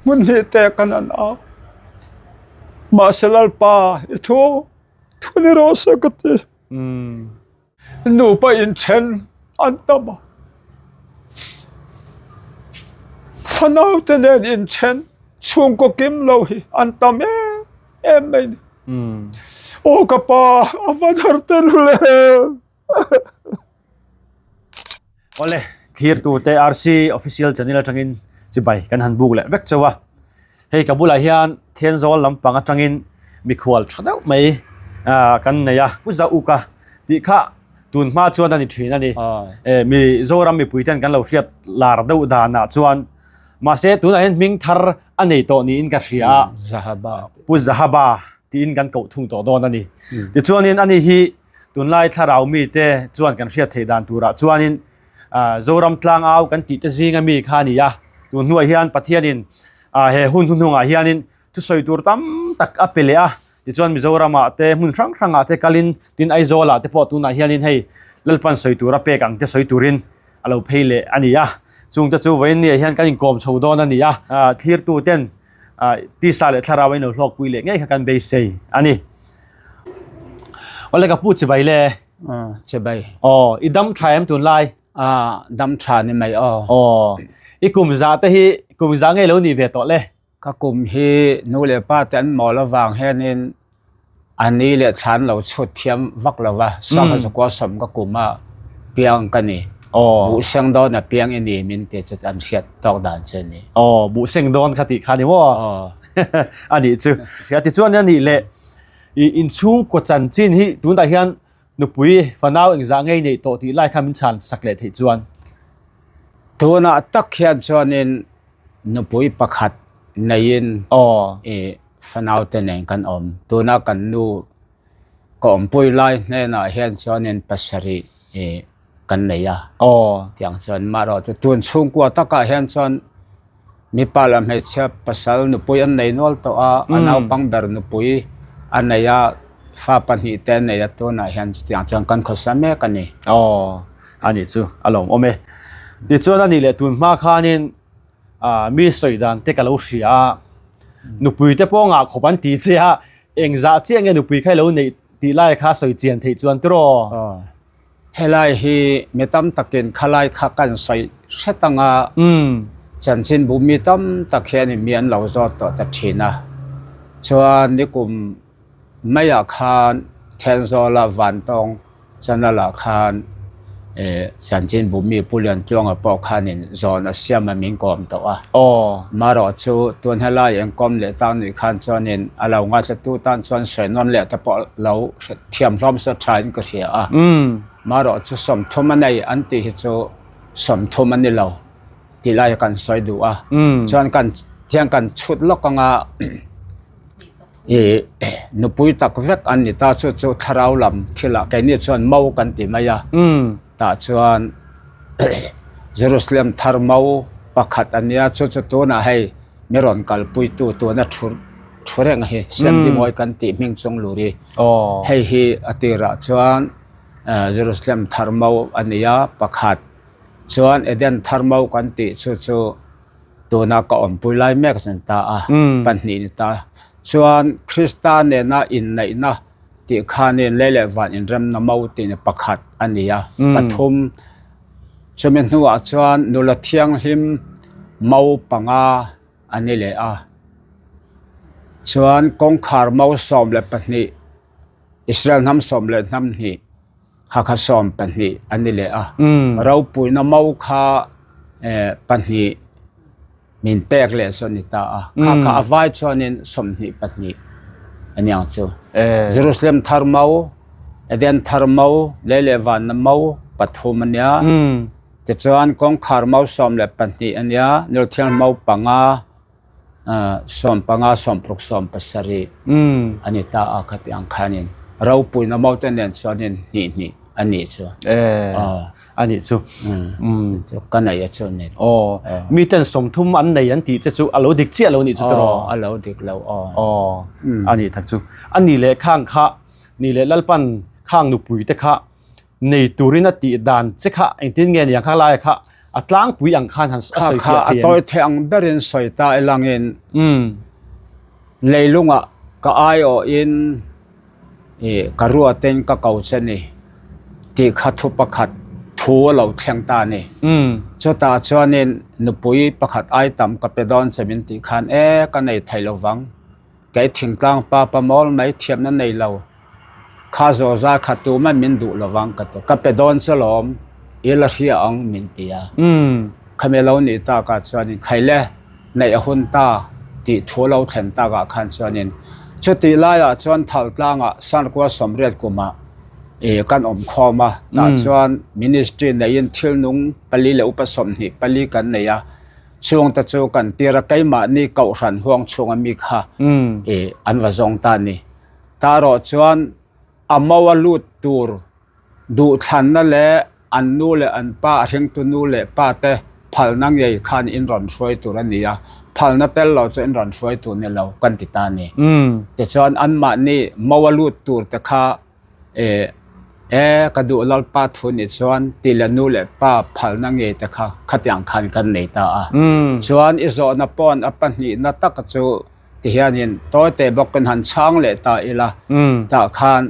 Hmun hnih te kan an a. Mahse Lalpa i thu thu ni rawh se ka ti. Nupa inthen an tam a. Fanau te nen inthen chhungkaw kim lo hi an tam em em mai ni. Aw ka pa a va dar tel le. Awle, thirtute RC Official Channel atangin chibai kan han buk leh vek chauh a. Hei ka bulah hian Thenzawl lampang atangin mikhual tha deuh mai kan nei a, Pu Zauka tih kha tun hma chuan a ni thin a ni. Mizoram mipui ten kan lo hriat lar deuh danah chuan mahse tunah hian hming thar a nei tawh niin ka hria a. Zahaba. Pu Zahaba tiin kan koh thung tawh dawn a ni. Tichuanin ani hi Tunlai thlarau mite chuan kan hriat theih dan turah chuanin Zoram tlangau kan tih te zinga mi kha a ni a. Tun hnuah hian Pathianin he hun hnuhnungah hianin thusawi tur tam tak a pe leh a. Tichuan Mizoramah te hmun hrang hrangah te kalin tin Aizawlah te pawh tunah hianin hei Lalpan sawi tur a pek ang te sawi turin a lo phei leh a ni a. Chungte chu vawiin niah hian kan inkawm chho dawn a ni a. Thlirtuten Tisa leh thlarau a inlo hlawkpui leh ngei kha kan beisei a ni. Awle ka pu chibai le. Chibai. Aw, i dam tha em tunlai? A, dam tha ni mai aw. Aw, i kum za te hi kum za ngei lo ni ve tawh le? Ka kum hi nu leh pa te an mawl avang hianin A ni leh thla an lo chhut thiam vak lo va, sangha zakua sawm ka kum a piang ka ni. Buh seng dawn a piang i ni min ti chu an hriat tawk dan chu a ni. Aw, buh seng dawn kha tih kha ni maw? A nih chu. Hria tichuan a nih leh i inchhungkaw chanchin hi tunah hian nupui fanau engzah ngei neih tawh tih lai kha min chhan sak leh theih chuan. Tunah tak hian chuanin nupui pakhat neiin i Fanaute nen kan awm. Tuna kan nu ka awmpui lai hnenah hian chuanin pasarih ih kan nei a. Tiang chuan marawh chu tun chhungkua takah hian chuan mipa leh hmeichhia pasal nupui an nei nual tawh a, a naupang ber nupui a nei a, fa pahnih te a nei a tunah hian chutiang chuan kan khawsa mek a ni. Aw a nih chu a lawmawm e. Tichuan a nih leh tun hma khanin ah mi sawi dan te ka lo hria a nupui te pawh ngah khawp an ti che a engzah chiah nge nupui kha i lo neih tih lai kha sawi chian theih chuan tiraw. Aw helai hi mi tam takin khalai kha kan sawi hret anga chanchinbu mi tam tak hianin mi an lo zawt tawh ta thin a chuan nikum maiah khan Thenzawl-a Vantawng Channel-ah khan chanchinbu mi Pu Liantluanga pawh khanin zawn a siam a min kawm tawh a. Marawh chu tun helai engkawm leh tak nih khan chuanin a lo ngaithlatu tan chuan sawi nawn leh te pawh lo thiam hlawm sa thain ka hria a. Marawh chu 30 a nei an tih hi chu 30 a ni lo. Tih lai kan sawi duh a. Chuan kan thiang kan chhut lawk anga Ih nupui tak vek an ni ta chu chu thlarau lam thilah keini chuan mo kan ti mai a tah chuan Jerusalem thar mo pakhat a nia chu chu tunah hei mi rawn kalpui tu tuna thu thu reng hi Siamdimawi kan tih hming chung lur hi hei hi a tirah chuan Jerusalem thar mo a ni a pakhat chuan Eden thar mo kan tih chu chu. Tuna ka awmpui lai mek a ni ta a, 2 ni ta. Chuan Krista nena inneihna tih khanin lei leh van inremna mo tih ni pakhat a ni a, pathum. Chumi hnuah chuan nula thianghlim mo panga a ni leh a. Chuan kawngkhar mo 12, Israel hnam 10 hnam hnih. Hakha 12 a ni leh a, ropuina mo kha pahnih min pek leh chu a ni ta a, kha kha a vai chuanin 22 a ni ang chu. Jerusalem thar mo, Eden thar mo, lei leh vanna mo pathum a nia, tichuan kawngkhar mo 12 a nia, Nulthiang mo panga, 15, 60, 70 a ni ta a khati ang khanin ropuina mo te nen chuanin hnih hnih a nih chu. A nih chu. Ka nei a chu ni. Aw, mi ten 30 an nei an tih che chu a lo dik chiah lo nih chu tiraw? Aw, a lo dik lo aw. Aw, a nih tak chu. A nih leh khang kha, nih leh Lalpan khang nupui te kha nei turin a tih dan che kha engtin nge niang kha laia kha. a tlangpui ang khan han a sawi fiah thei em? A tawi thei ang berin sawi ta ilangin leilungah ka aiawhin ka ruatin ka ko che ni tih kha thu pakhat thu a lo thleng ta a ni. Chutah chuanin nupui pakhat ai tam ka pe dawn che min tih khan e ka nei thei lo vang. Kei thingtlang pa pa mawl mai thiamna nei lo kha zawza kha tuman min duh lovang ka ti. Ka pe dawn che lawm, i la hria ang min ti a. Khami lo nih takah chuanin khaile neih a hun ta tih thu lo thlen takah khan chuanin chutih laiah chuan Thaltlangah Sarkua Sawmriat kumah i kan awm khawm a. Tah chuan ministry neiin thil nung pali leh upa 24 kan nei a. Chungte chu kan tir a, keimahni kohhran huang chhunga mi kha i an va zawng ta a ni. Ta erawh chuan a mo a lut tur duhthlanna leh an nu leh an pa, a hringtu nu leh pa te phalna ngei khan in rawn hruai tur a ni a, phalna tel lo chu in rawn hruai tur ni lo kan ti ta a ni. Tichuan anmahni mo a lut tur te kha E, e, ka duh Lalpa thu nih chuan ti leh nu leh pa phalna ngei te kha khatiang khan kan nei ta a. Chuan i zawhna pawn a pahnihna taka chu tihianin tawite bawkin han chhang leh ta ila, tah khan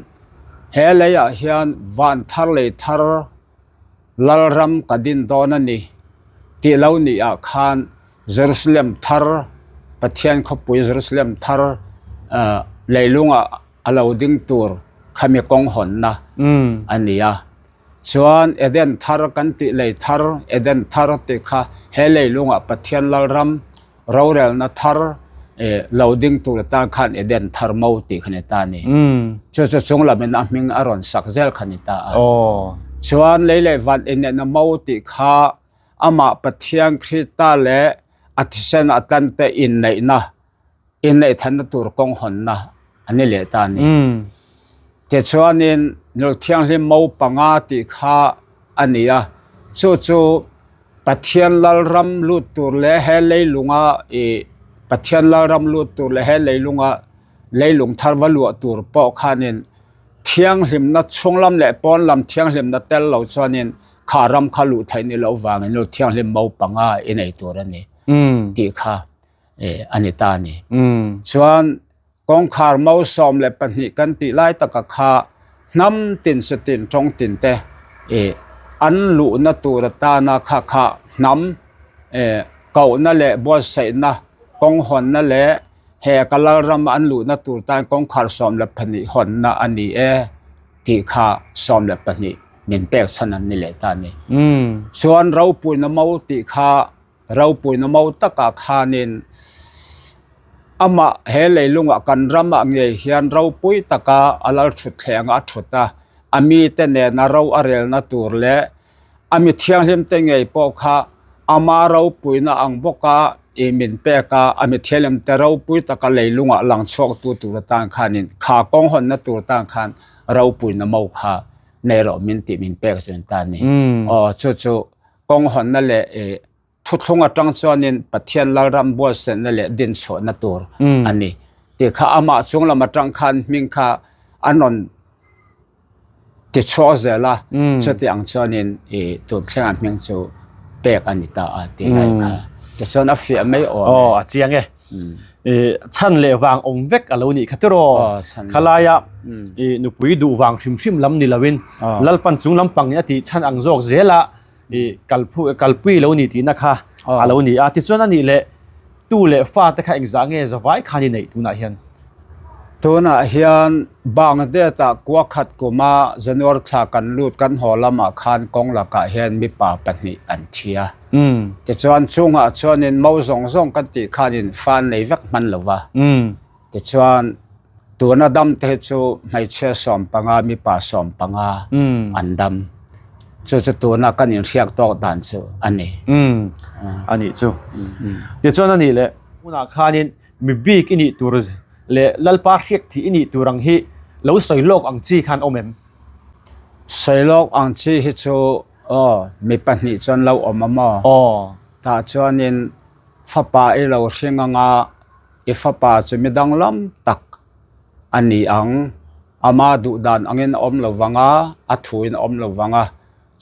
he leiah hian van thar lei thar Lalram ka din dawn a ni tih lo nih ah khan Jerusalem thar, Pathian khawpui Jerusalem thar leilungah a lo ding tur khami kawng hawnna a ni a. Chuan Eden thar kan tih lei thar, Eden thar tih kha he leilungah Pathian Lalram rorelna thar lo ding tur atan khan Eden thar mo tih kha ni ta a ni. Chu chu chung lamin a hming a rawn sak zel kha ni ta a. Chuan lei leh van inneihna mo tih kha amah Pathian Krista leh a thisen a tlante inneihna inneih thanna tur kawng hawnna a ni leh ta a ni. Tichuanin Nul Thianghlim mo panga tih kha a ni a, chu chu Pathian Lalram lut tur leh he leilunga ih Pathian Lalram lut tur leh he leilunga leilung thar va luah tur pawh khanin thianghlimna chhunglam leh pawnlam thianghlimna tel lo chuanin kha ram kha luh theih ni loh vangin Nul Thianghlim mo panga i nei tur a ni tih kha. a ni ta a ni. Chuan kawngkhar mo 12 kan tih lai taka kha hnam tin su tin tawng tin te an luhna tur atana kha kha hnam kohna leh buatsaihna kawng hawnna leh he ka lalram an luhna tur tan kawngkhar 12 hawnna a ni e tih kha 12 min pek chhan an ni leh ta a ni. Chuan ropuina mo tih kha Ropuina mo takah khanin amah he leilungah kan ramah ngei hian ropui taka a lal thutthleng a thut a, a mite nena ro a relna tur leh a mi thianghlimte ngei pawh kha ama ropuina ang bawka i min pek a, a mi thianghlimte ropui taka leilungah lang chhuaktu tur atan khanin kha kawng hawnna tur tan khan ropuina mo kha nei rawh min tih min pek chu ta a ni. Aw chu chu Kawng hawnna leh thuthlung atang chuanin Pathian Lalram buatsaihna leh dinchhuahna tur a ni tih kha amah chung lam atang khan hming kha an rawn tichhuak zel a, chuti ang chuanin tun thlengah hming chu pek a ni ta a tih lai kha tichuan a fiah mai awm e. Aw a chiang e. Chhan leh vang awm vek a lo nih kha tiraw? Khalaia nupui duh vang hrim hrim lam ni loin Lalpan chung lampang in a tih chhan ang zawk zela kalpui lo ni tihna kha a lo ni a. Tichuan a nih leh tu leh fa te kha engzah nge zavai khan i neih tunah hian? Tunah hian Bangladesh ah kua khat kuma January thla kan lut kan haw lamah khan kawng lakah hian mipa pahnih an thi a. Tichuan chungah chuanin mo zawng zawng kan tih khanin fa an nei vek hman lo va. Tichuan tuna dam te hi chu hmeichhia 15 mipa 15 an dam. Chu chu tuna kan inhriak tawk dan chu a ni. A nih chu. Tichuan a nih leh hunah khanin mi bik i nih tur leh Lalpa hriak thih i nih tur ang hi lo sawi lawk ang chi khan awm em? Sawi lawk ang chi hi chu aw mi pahnih chuan lo awm a maw? Aw. Tah chuanin fapa i lo hring anga i fapa chu mi danglam tak a ni ang. Ama duh dan angin a awm lo vang a, a thuin a awm lo vang a.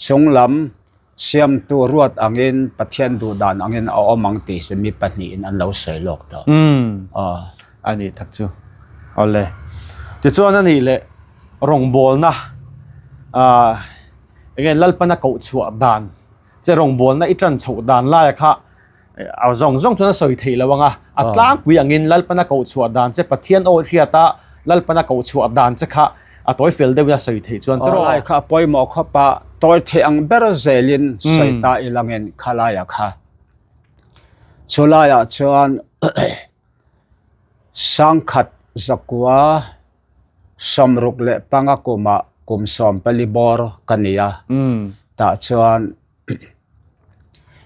Chunglam. Siamtu ruat angin Pathian duh dan angin a awm ang tih chu mi pahnihin an lo sawi lawk tawh. Umm. A nih tak chu. Awle. Tichuan a nih leh rawngbawlna ah enge Lalpana koh chhuah dan che rawngbawlna i tan chhoh dan laia kha A zawng zawng chuan a sawi theih lo ang a, a tlangpui angin Lalpana koh chhuah dan che Pathian awi hriat a, Lalpana koh chhuah dan che kha a tawi fel deuhin a sawi theih chuan tawrh. Lai kha a pawimawh khawp a, tawi theih ang ber zelin sawi ta ilangin khalaiah kha chulaiah chuan sangkhat zakua 65 kumah kum 14 bawr ka ni a, tah chuan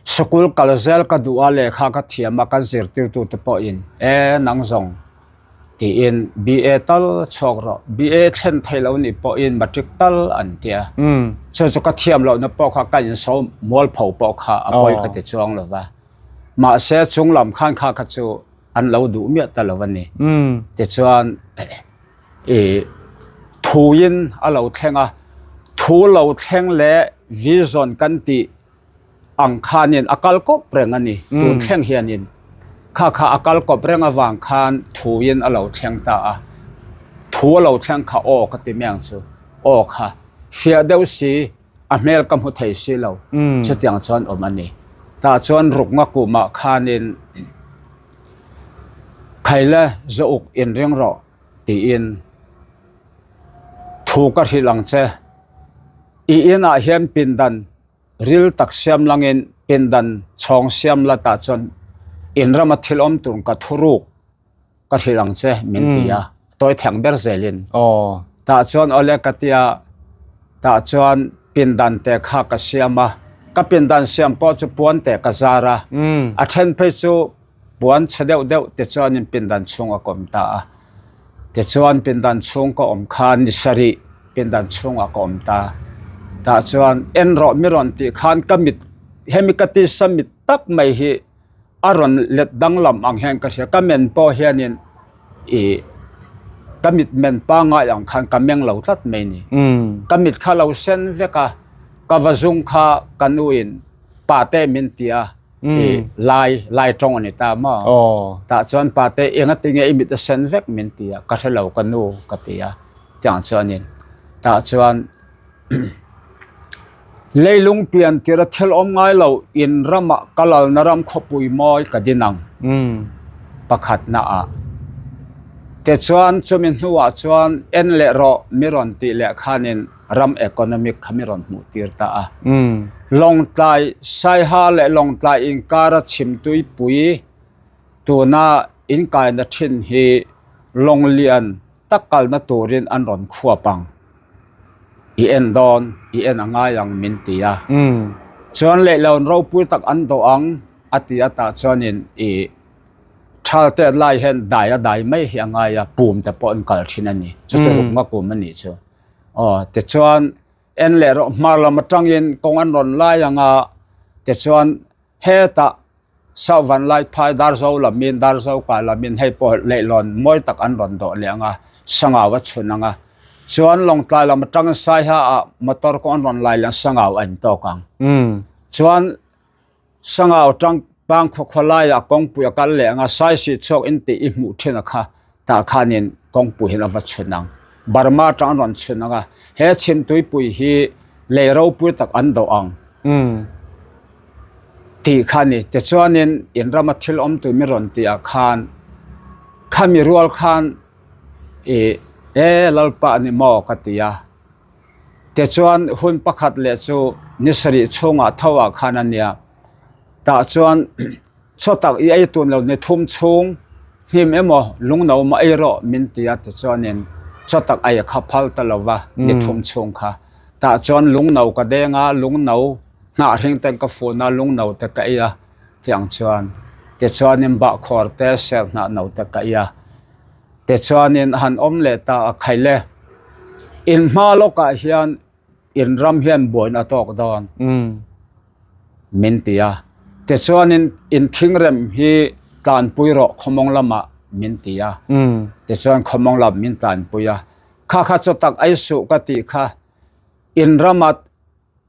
Sikul kal zel ka duh a, lehkha ka thiam a, kan zirtirtute pawhin e nang zawng tiin BA tal chhuak rawh, BA thlen thei lo nih pawhin matric tal an ti a. Chu chu ka thiam lohna pawh kha ka inso mualpho pawh kha a pawi ka ti chuang lo va. Mahse chung lam khan kha kha chu an lo duh miah ta lo a ni. Tichuan Ih thuin a lo thleng a, thu lo thleng leh vision kan tih ang khanin a kal kawp reng a ni. Tun thleng hianin kha kha a kal kawp reng avang khan thuin a lo thleng ta a, thu a lo thleng kha aw ka ti mai ang chu, aw kha fiah deuh si a hmel ka hmu thei si lo chutiang chuan awm a ni. Tah chuan ruknga kumah khanin Khaile zawuk inring rawh. Tiin thu ka hrilh ang che. I inah hian pindan ril tak siam langin pindan chhawng siam la tah chuan in rama thil awm tur ka thuruk ka hrilh ang che min ti a, tawi theng ber zelin. Tah chuan awle ka tia tah chuan pindan te kha ka siam a, ka pindan siam pawh chu puan te ka zar a, a then phei chu Puan chhe deuh deuh te chuanin pindan chhung a kawm ta a. Tichuan pindan chhung ka awm khan ni sarih pindan chhungah ka awm ta. Tah chuan en rawh mi rawn tih khan ka mit hemi ka tisa mit tak mai hi a rawn let danglam ang hian ka hria. Ka men pawh hianin ih ka mit men pangngai ang khan ka meng lo tlat mai ni. Ka mit kha lo sen vek a, ka va zung kha ka nuin pate min ti a. I lai lai tawng a ni ta maw? Tah chuan pate enga tinge i mit a sen vek min ti a, ka hre lo ka nu ka ti a, tiang chuanin tah chuan leilung pian tir a thil awm ngai lo in ramah ka lalna ram khawpui mawi ka din ang pakhatna ah. Tichuan chumi hnuah chuan en leh rawh mi rawn tih leh khanin ram economic kha mi rawn hmuh tir ta a. Lawngtlai Saiha leh Lawngtlai inkara chhimtuipui tuna inkaina thin hi Lawnglian tak kalna turin an rawn khuap ang. I en dawn, i en a ngai ang min ti a. Chuan leihlawn ropui tak an dawh ang a ti a tah chuanin i thal te lai hian dai a dai mai hi a ngai a, pum te pawh an kal thin a ni. Chuti rukna kum a nih chu. Aw tichuan en leh rawh hmar lam atangin kawng an rawn lai ang a tichuan hetah Sauhvan lai phai Darzo lamin Darzo kai lamin hei pawh leihlawn mawi tak an rawn dawh leh ang a Sangau a chhun ang a chuan Lawngtlai lam atangin Saiha ah motor kawng an rawn lai leh ang Sangau a intawk ang chuan Sangau tang pang khaw khaw laiah kawngpui a kal leh ang a, Saisih chhuak in tih i hmuh thin a kha, tah khanin kawngpui hian a va chhun ang. Burma atang an rawn chhun ang a, he chhimtuipui hi lei ropui tak an dawh ang tih kha a ni. Tichuanin in rama thil awm tur min rawn tih ah khan khami rual khan ih e Lalpa a ni maw ka ti a. Tichuan hun pakhat leh chu ni sarih chhungah tho ah khan a nia. Tah chuan chaw tak i ei tun lo ni thum chhung hnim emaw lungno emaw ei rawh min ti a tichuanin chaw tak ei kha phal ta lo va ni thum chhung kha. Tah chuan lungno ka deng a, lungno hnah hring ten ka fun a, lungno te ka ei a tiang chuan. Tichuanin bahkhawr te ser hnah no te ka ei a. Tichuanin han awm leh ta a khaih le. In hma lawkah hian in ram hian buaina a tawk dawn min ti a. Tichuanin in thingrem hi tlanpui rawh khawmawng lamah min ti a. Tichuan khawmawng lam min tlanpui a. Kha kha chaw tak ei suh ka tih kha in rama.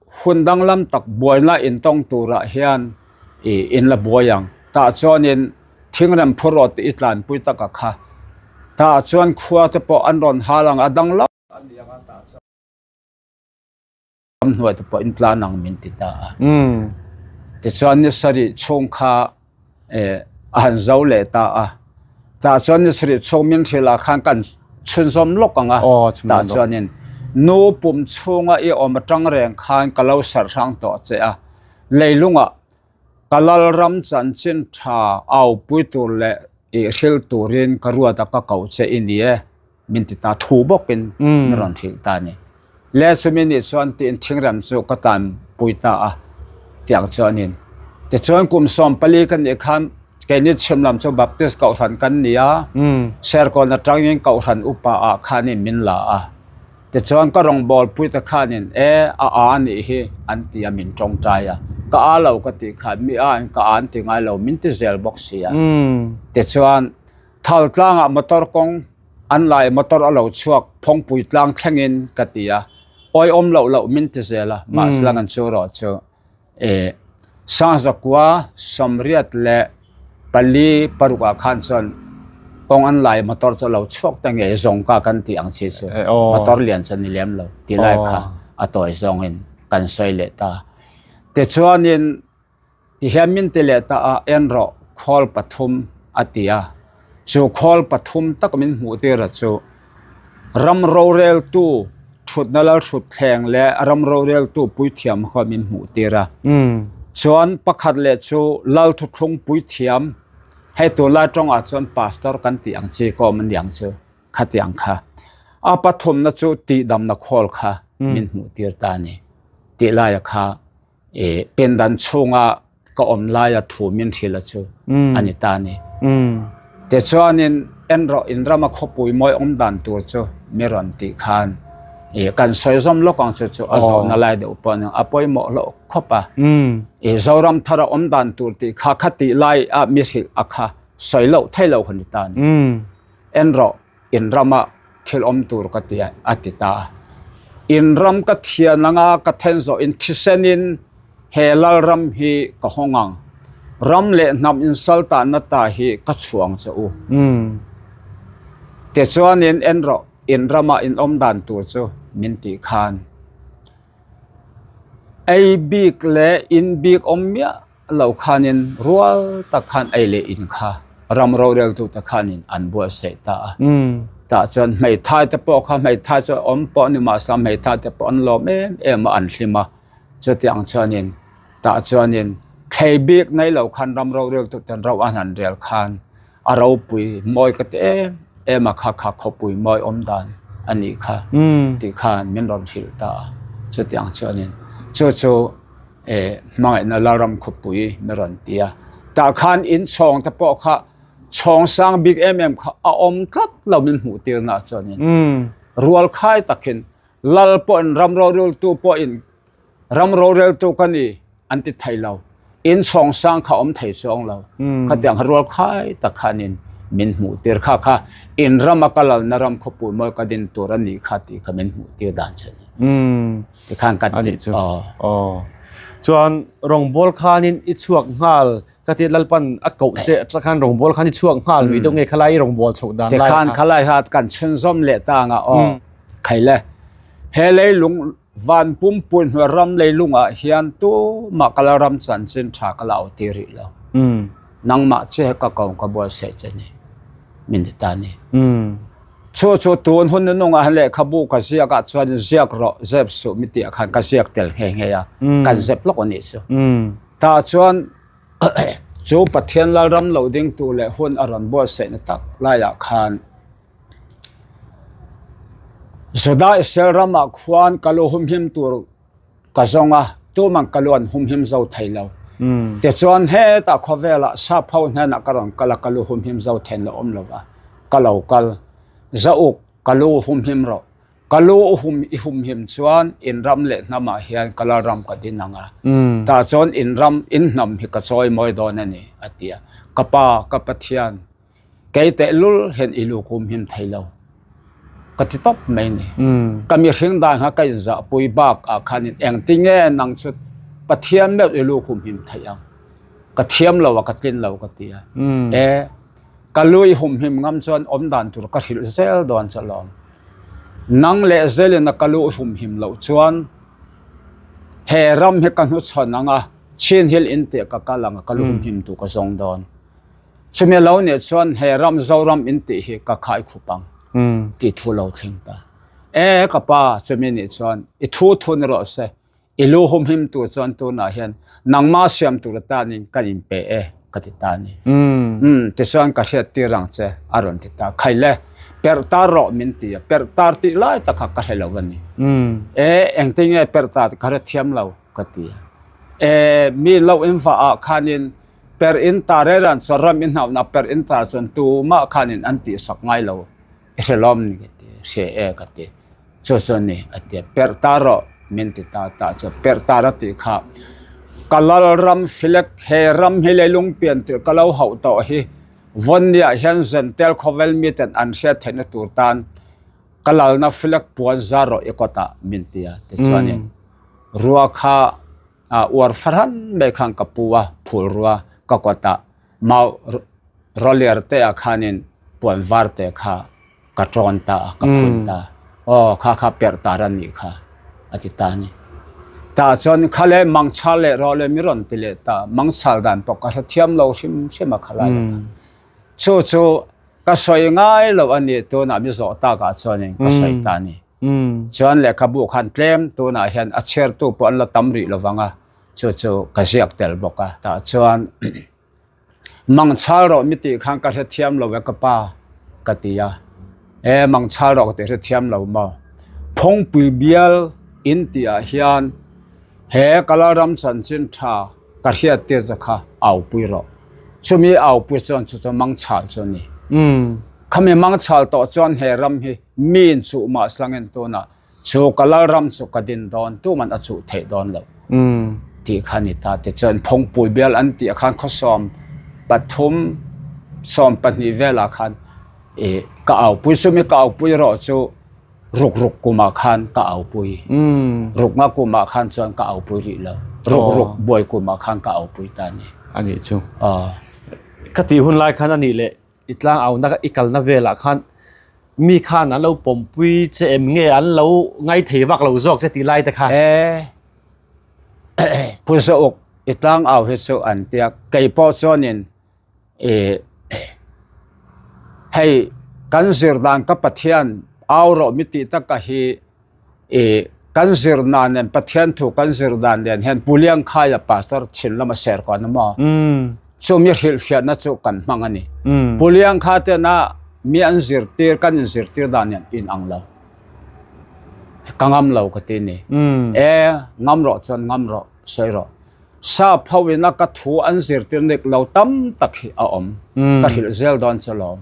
Hun danglam tak buaina intawng turah hian i inla buai ang. Tah chuanin thingrem phur rawh tih i tlanpui tak a kha. Tah chuan khua te pawh an rawn hal ang a danglam a ni ang a tah chuan ramhnuai te pawh in tlan ang min ti ta a. Tichuan ni sarih chhung kha a han zo leh ta a. Tah chuan ni sarih chhung min hrilh ah khan kan chhunzawm lawk ang a. Tah chuanin nu pum chhunga i awm atang reng khan ka lo sarh hrang tawh che a. Leilungah ka lalram chanchin tha aupui tur leh i hrilh turin ka ruat a ka koh che i ni e. Min ti ta thu bawkin min rawn hrilh ta a ni. Le chumi nih chuan tiin thingrem chu ka tanpui ta a tiang chuanin. Tichuan kum 14 ka nih khan keini chhim lam chu Baptist Kohhran kan ni a, Serkawn atangin Kohhran upa ah khanin min la a. Tichuan ka rawngbawlpui te khanin e a a nih hi an ti a min tawngtai a. Ka a lo ka tih khan mi a in ka a an ti ngai lo min ti zel bawk si a. Tichuan Thal tlangah motor kawng an lai motor a lo chhuak phawngpui tlang thlengin ka ti a, awihawm loh loh min ti zel a, mahse lang an chu erawh chu eh Sangzakua 84 ah khan chuan kawng an lai motor chu a lo chhuak ta ngei zawng ka kan tih ang chi chu motor lian chu a ni lem lo ti lai kha a tawi zawngin kan sawi leh ta. Tichuanin. Tihian min ti leh ta a, en rawh, khawl pathum a ti a. Chu khawl pathum tak min hmuh tir a chu ram roreltu thutna lal thutthleng leh ram roreltu puithiam kha min hmuh tir a. Chuan pakhat leh chu lal thuthlung puithiam, hei tunlai tawngah chuan pastor kan tih ang chi ka awm a niang chu, khatiang kha. A pathumna chu tihdamna khawl kha min hmuh tir ta a ni tih laia kha. E pendan chhunga ka awm laia thu min hrilh a chu a ni ta a ni. Tichuanin en rawh in rama khawpui mawi awm dan tur chu mi rawn tih khan e kan sawi zawm lawk ang chu chu a zawhna lai deuh pawh a ni a pawimawh hlauh khawp a. E Zoram thara awm dan tur tih kha kha tih lai a mi hrilh a kha sawi loh theih loh a ni ta a ni. En rawh. In rama thil awm tur ka ti a, a ti ta a. In ram ka thian anga ka then zawh in thisenin he Lalram hi ka hawng ang. Ram leh hnam insaltahna ta hi ka chhuang che u. Tichuanin en rawh, in rama in awm dan tur chu min tih khan ei bik leh in bik awm miah lo khanin rual tak khan ei leh in kha ram roreltute khanin an buatsaih ta a. Tah chuan hmeithai te pawh kha hmeithai chu awm pawh ni mahse hmeithai te pawh an lawm em em a an hlim a. Chutiang chuanin tah chuanin thlei bik nei lo khan ram roreltuten ro an han rel khan a ropui mawi ka ti em em a kha kha khawpui mawi awm dan a nih kha tih khan min rawn hrilh ta a. Chutiang chuanin chu chu. Eh hmangaihna Lalram khawpui mi rawn ti a, tah khan in chhawng te pawh kha chhawng sang bik em em kha a awm tlat lo min hmuh tir na chuanin rual khai takin Lal pawhin ram roreltu pawhin ram roreltu ka ni an ti thei lo in chhawng sang kha awm thei chuang lo khatiang kha rual khai tak khanin min hmuh tir kha kha in rama ka lalna ram khawpui mawi ka din tur a nih kha tih kha min hmuh tir dan chu a ni. Tikhan kan ti. Chu. Aw. Chuan rawngbawl khanin i chhuak nghal ka ti Lalpan a koh che ta khan rawngbawl khan i chhuak nghal mi deuh nge khalai i rawngbawl chhoh dan lai Tikhan khalai hat kan chhunzawm leh ta anga aw. Khai le. He leilung van pumpui hnuai ram leilungah hian tumah ka la ram chanchin tha ka la au ti rih lo. Nangmah che ka ko ka buatsaih che ni. Min ti ta ni. Chu chu tun hun nunungah hian lehkhabu ka ziak ah chuan ziak rawh zep suh mi tih ah khan ka ziak tel nghe nghe a, kan zep lawk a nih chu. Tah chuan chu Pathian Lalram lo ding tur leh hun a rawn buatsaihna tak laiah khan Juda Israel ramah khuan ka lu humhim tur ka zawng a, tuman ka lu an humhim zo thei lo. Tichuan hetah khawvelah sap ho hnenah ka rawn kal a, ka lu humhim zo thein lo awm lo va, ka lo kal. Zauk, ka lu humhim rawh. Ka lu u hum i humhim chuan in ram leh hnamah hian ka la ram ka din ang a. Tah chuan in ram, in hnam hi ka chawi mawi dawn a ni, a ti a. Ka pa, ka Pathian, Kei tehlul hian i lu kum him thei lo. Ka ti tawp mai ni. Ka mihring dan kha ka inzahpui bak ah khanin engtinge nang chu Pathian meuh i lu humhim theih ang. Ka thiam lo a ka tlin lo ka ti a. E ka lu i humhim ngam chuan awm dan tur ka hrilh zel dawn che lawm. Nang leh zelin a ka lu i humhim loh chuan he ram hi ka hnuchhawn ang a, chin hill in tih ka kal ang a ka lu humhim tur ka zawng dawn. Chumi lo nih chuan he ram Zoram in tih hi ka khai khup ang tih thu lo thleng ta. E ka pa chumi nih chuan i thu thu ni rawh se, i lu humhim tur chuan tunah hian nangmah siam tur atanin kan inpe e ka ti ta a ni. Umm tichuan ka hriat tir ang che a rawn ti ta. Khai le, perh tar rawh min ti a, perh tar tih lai tak kha ka hre lo a ni. E engtinge perh tar ka hre thiam lo ka ti a. E mi lo invah ah khanin Per in tar e ran chuan ram i hnauhna per in tar chuan tumah khanin an tihsak ngai lo i hre lawm ni ka ti, hre e ka ti. Chu chu a ni a ti a, perh tar rawh min ti ta ta chuan perh tar a tih kha ka lal ram filek he ram hi leilung pian tirh ka lo hauh tawh hi Vawnniah hian Zentel khawvel miten an hriat theihna tur tan ka lalna filek puan zar rawh i kawtah min ti a tichuanin rua kha A uar fahran mai khan ka pu a, phul rua ka kawtah mau rawliar te ah khanin puan var te kha ka tawn ta a, ka phun ta. Aw kha kha perh tar a nih kha a ti ta a ni. Tah chuan khale mangchhal leh rawh le mi rawn ti leh ta, mangchhal dan pawh ka hrethiam lo hrim hrim a khalai a kha. Chu chu ka sawi ngai lo a ni tunah mi zawh takah chuanin ka sawi ta a ni. Chuan lehkhabu khan tlem tunah hian a chhiartu pawh an la tam rih lo vang a, chu chu ka ziak tel bawk a. Tah chuan Mangchhal rawh mi tih khan ka hrethiam lo e ka pa ka ti a, e Mangchhal rawh ka tih hrethiam lo maw? Phawngpui bial in tih ah hian he ka Lalram chanchin tha ka hriat tir che kha aupui rawh. Chumi aupui chuan chu chu Mangchhal chu a ni. Khami Mangchhal tawh chuan he ram hi Miin chuh mah slangin tunah chu ka lalram chu ka din dawn tuman a chuh theih dawn lo tih kha ni ta. Tichuan Phawngpui bial an tih ah khan khawsawm pathum 12 velah khan ih ka aupui chumi ka aupui erawh chu ruk ruk kumah khan ka aupui rukna kumah khan chuan ka aupui rih lo ruk ruk buai kumah khan ka aupui ta a ni. A nih chu. Ka tih hun lai khan a nih leh I tlang auna i kalna velah khan mi khan an lo pawmpui che em nge an lo ngai thei vak lo zawk che tih lai te kha. E Pu Zauk i tlang au hi chu an tia kei pawh chuanin i hei kan zir dan ka Pathian au rawh mi tih taka hi I kan zir dan nen Pathian thu kan zir dan nen hian Pu Liangkhaia pastor chin lama ser kawn a maw? Chumi hrilhhriatna chu kan hmang a ni. Pu Liangkha tena mi an zirtir kan inzirtir dan nen in ang lo. Ka ngam lo ka ti ni. E ngam rawh chuan ngam rawh sawi rawh. Sap ho ina ka thu an zirtir nek lo tam tak hi a awm. Ka hrilh zel dawn chu lawm.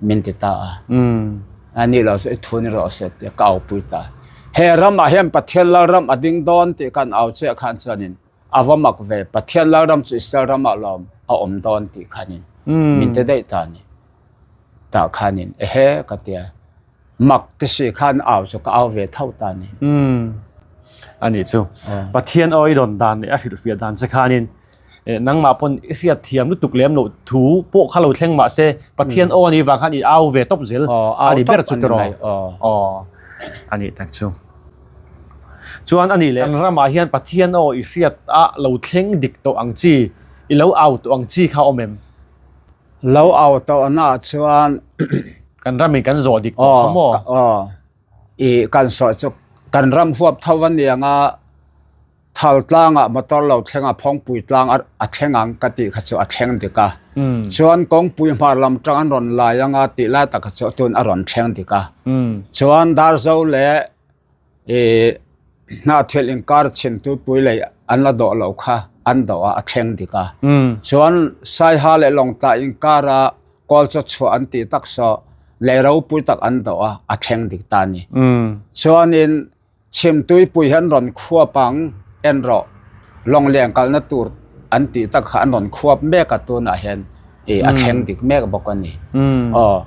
min ti ta a. A ni lo chu i thu ni rawh se tia ka aupui ta. He ramah hian Pathian Lalram a ding dawn tih khan au chiah khan chuanin a va mak ve, Pathian Lalram chu Israel ramah lawm a awm dawn tih khanin min ti daih ta a ni. Tah khanin ehe ka tia. Mak ti si khan au chu ka au ve tho ta a ni. A nih chu. Pathian aw i rawn dan leh a hrilhfiah dan che khanin nangmah pawn i hriat thiam lutuk lem loh thu pawh kha lo thleng mah se Pathian aw a nih vang khan i au ve tawp zel a ni ber chu tiraw aw a nih tak chu. Chuan a nih leh kan ramah hian Pathian aw i hriat a lo thleng dik tawh ang chi i lo au tawh ang chi kha awm em? Lo au tawh naah chuan kan ramin kan zawh dik tawh kha maw? Aw i kan sawi chu kan ram huap tho a niang a. Thal tlangah motor lo thleng a, Phawngpui tlang a thleng ang ka tih kha chu a thleng dik a. Chuan kawngpui hmar lam tang an rawn lai anga tih lai tak kha chu tun a rawn thleng dik a. Chuan Darzo leh ih Hnahthel inkar chhim tuipui lei an la dawh loh kha an dawh a, a thleng dik a. Chuan Saiha leh Lawngtlai inkara kawl chaw chhuah an tih tak saw lei ropui tak an dawh a, a thleng dik ta a ni. Chuanin Chhimtuipui hi an rawn khuap ang, en rawh, Lawngleng kalna tur an tih tak kha an rawn khuap mek a tunah hian ih a thleng dik mek bawk a ni. Aw,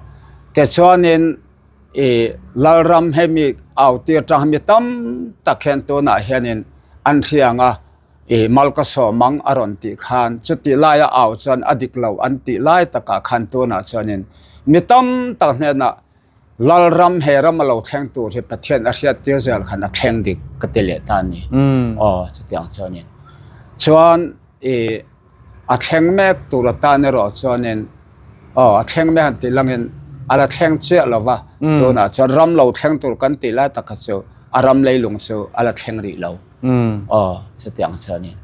tichuanin I Lalram hemi au tir tang mi tam tak hian tunah hianin an hriang a, i mal ka sawm ang a rawn tih khan chuti laia au chuan a dik lo an tih lai takah khan tunah chuanin mi tam tak hnenah Lalram he ram a lo thleng tur hi Pathian a hriat tir zel khan a thleng dik ka ti leh ta a ni. Aw chutiang chuanin chuan i A thleng mek tur atan erawh chuanin aw a thleng mek han tih langin a la thleng chiah lo va, tunah chuan ram lo thleng tur kan tih lai tak kha chu a ram leilung chu a la thleng rih lo. Aw chutiang chuanin.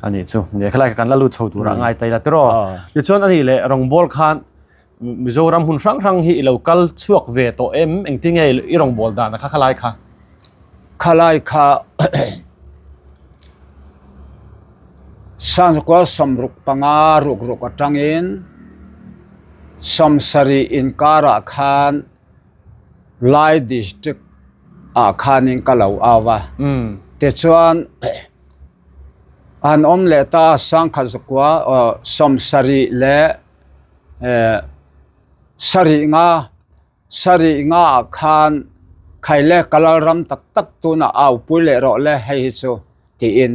A nih chu, nia khalai kha kan la lut chho tur a ngai ta ila tiraw. Tichuan a nih leh rawngbawl khan Mizoram hun hrang hrang hi i lo kal chhuak ve tawh em? Engtinge i rawngbawl dan a kha khalai kha? Khalai kha Sangkua sawmruk panga ruk ruk atangin sawmsarih inkarah khan Lai District ah khanin ka lo au a. Tichuan an awm leh ta a Sangkhat zakua sawmsarih leh sarih nga Sarih nga ah khan khai le ka lal ram tak tak tunah au pui leh rawh le hei hi chu tiin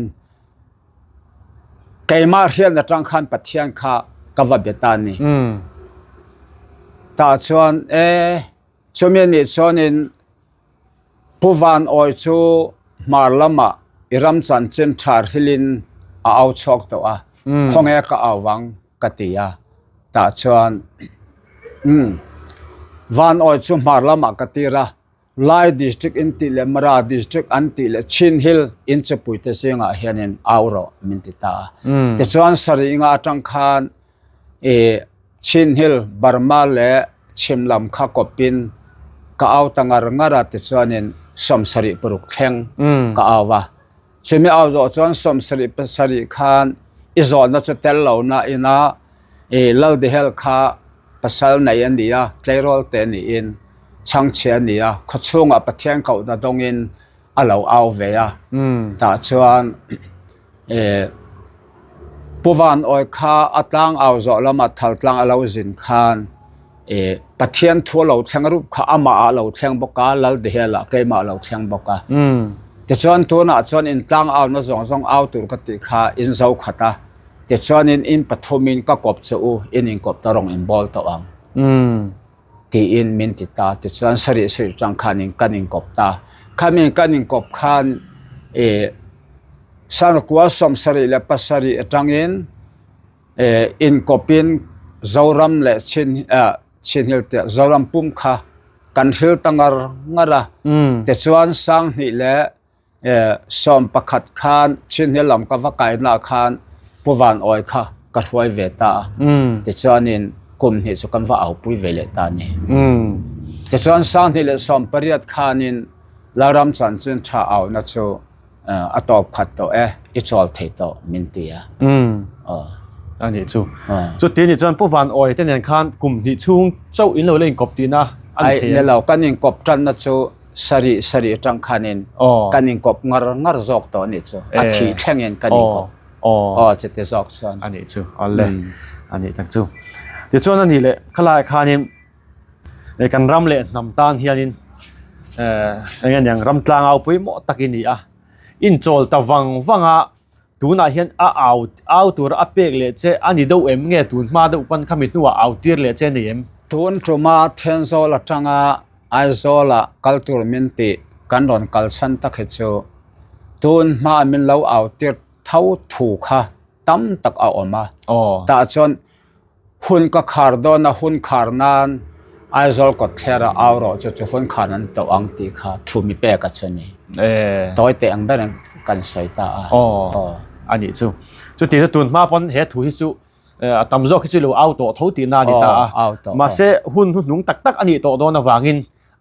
keimah hriatna tang khan Pathian kha ka va be ta a ni. Tah chuan e chumi anih chuanin Pu Van Awi chu hmar lamah i ram chanchin tha hrilhin a au chhuak tawh a, khawnge ka au vang ka ti a, tah chuan umm Van Awi chu hmar lamah ka tir a, Lai District in tih leh Mara District an tih leh Chin Hill in chepui te zingah hianin au rawh min ti ta a. Tichuan sarih nga atang khan I Chin Hill, Burma leh chhim lam kha kawpin ka au ta ngar ngar a tichuanin 70 paruk thleng ka au a. Chumi au zawh chuan 77 khan i zawhna chu tel lo na ina i Laldihel kha pasal nei a ni a, tleirawl te niin chhangchhia a ni a, khawchhungah Pathian kohna dawngin a lo au ve a. Tah chuan Pu Van Awi kha a tlang au zawh lamah thal tlang a lo zin khan Pathian thu a lo thleng rup kha amah ah a lo thleng bawk a, Laldihel ah keimah a lo thleng bawk a. Tichuan tunah chuan in tlang auna zawng zawng au tur ka tih kha in zo khat a, tichuanin in pathumin ka kawp che u, in inkawp ta rawng in bawl tawh ang. Tiin min ti ta. Tichuan sarih sarih tang khanin kan inkawp ta. Khami kan inkawp khan ih Sarkua 77 atangin ih inkawpin Zoram leh Chin ah Chinhil te Zoram pum kha kan hril ta ngar ngar a. Tichuan Sanghnih leh 11 khan Chinhil lam ka va kaina khan Pu Van Awi kha ka hruai ve ta a. Tichuanin kum hnih chu kan va aupui ve leh ta a ni. Tichuan 2018 khanin Lalram chanchin tha auna chu a tawp khat tawh e, i chawl thei tawh min ti a. A nih chu. Chuti nih chuan Pu Van Awi te nen khan kum hnih chhung chauh in lo la inkawp tihna a ni thei em? Ai, ni lo, kan inkawp tanna chu Sarih sarih atang khanin kan inkawp ngar ngar zawk tawh anih chu. A thih thlengin kan inkawp. Aw chute zawk chuan. Anih chu, awle. Anih tak chu. Tichuan anih leh khalaiah khanin kan ram leh hnam tan hianin eng nge niang ram tlangau pawimawh tak i ni a. Inchawl ta vang vang a, tunah hian a au au tura a pek leh che a ni deuh em nge tun hma deuh pawn khami hnuah au tir leh che a ni em? Tun tuma Thenzawl atanga Aizawla kal tur min tih kan rawn kal chhan tak hi chu tun hma min lo au tir tho thu kha tam tak a awm a. Tah chuan hun ka khar dawn a, hun khar nan Aizawl kawtthler a au rawh chu chu hun khar an tawh ang tih kha thu mi pek a chu a ni. Tawi teh ang berin kan sawi ta a. A nih chu. Chuti chu tun hma pawn he thu hi chu a tam zawk hi chu lo au tawh tho tihna a ni ta a. Mahse hun hnuhnung tak tak a nih tawh dawn avangin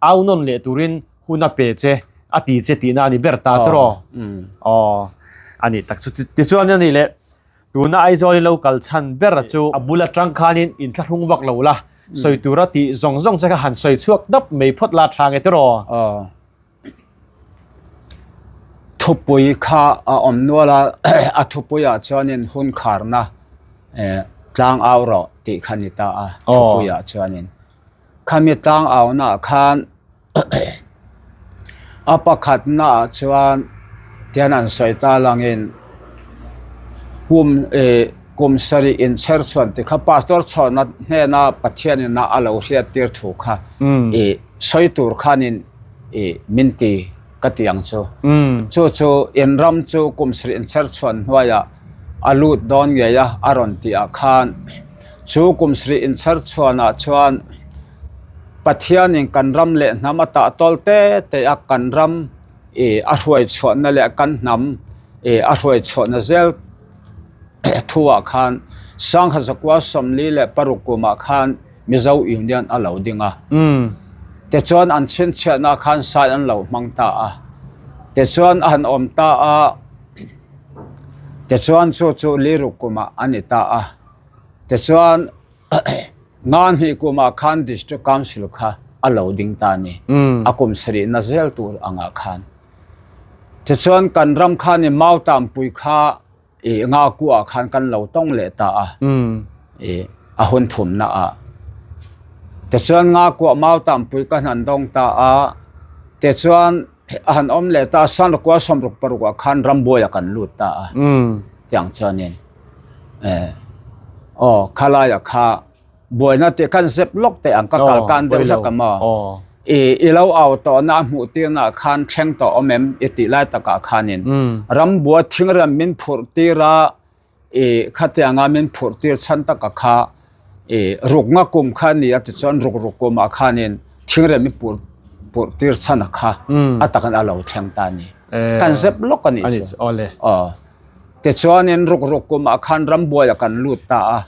au nawn leh turin hun a pe che a ti che tihna a ni ber ta tawh. Aw a nih tak chu. Tichuan a nih leh tuna Aizawl in lo kal chhan ber chu a bul atang khanin inthlahrung vak lo la sawi tura tih zawng zawng che kha han sawi chhuak dap mai phawt la tha nge tiraw. Thupui kha a awm nual a, a thupuiah chuanin hun kharna tlang au rawh tih kha ni ta a, thupuiah chuanin. Khami tlang aunaah khan a pakhatnaah chuan tian an sawi ta langin kum ih kum sarih inchher chhuan tih kha pastor chhuahna hnena Pathianin a a lo hriat tir thu kha ih sawi tur khanin ih min ti ka ti ang chu. Chu chu in ram chu kum sarih inchher chhuan hnuaiah a lut dawn ngei a a rawn tih ah khan Chu kum sarih inchher chhuanah chuan Pathianin kan ram leh hnam a tah tawl te te a, kan ram ih a hruai chhuahna leh kan hnam ih a hruai chhuahna zel thuah khan Sangha Zakua 46 kumah khan Mizo Union a lo ding a. Tichuan an chhinchhiahna khan sai an lo hmang ta a. Tichuan a han awm ta a, tichuan chu chu Liruk kumah a ni ta a. Tichuan Nganhnih kumah khan District Council kha a lo ding ta a ni, a kum sarihna zel tur angah khan. Tichuan kan ram khanin Mautampui kha ih Ngakuah khan kan lo tawng leh ta a, ih a hun thumna ah. Tichuan Ngakuah Mautampui ka han dawng ta a, tichuan a han awm leh ta a, Sanrakua 66 ah khan rambuaiah kan lut ta a, tiang chuanin. Eh aw khalaia kha buaina tih khan zep lawk teh ang ka kal kan deuh hlek a maw i i lo au tawh na a hmuh tir na khan thleng tawh awm em i tih lai takah khanin rambua thingrem min phurh tir a i khatianga min phurh tir chhan taka kha i rukna kum kha a ni a tichuan ruk ruk kumah khanin thingrem i phurh phurh tir chhan a kha a takin a lo thleng ta a ni kan zep lawk a nih chu aw. Tichuanin ruk ruk kumah khan rambuaiah kan lut ta a.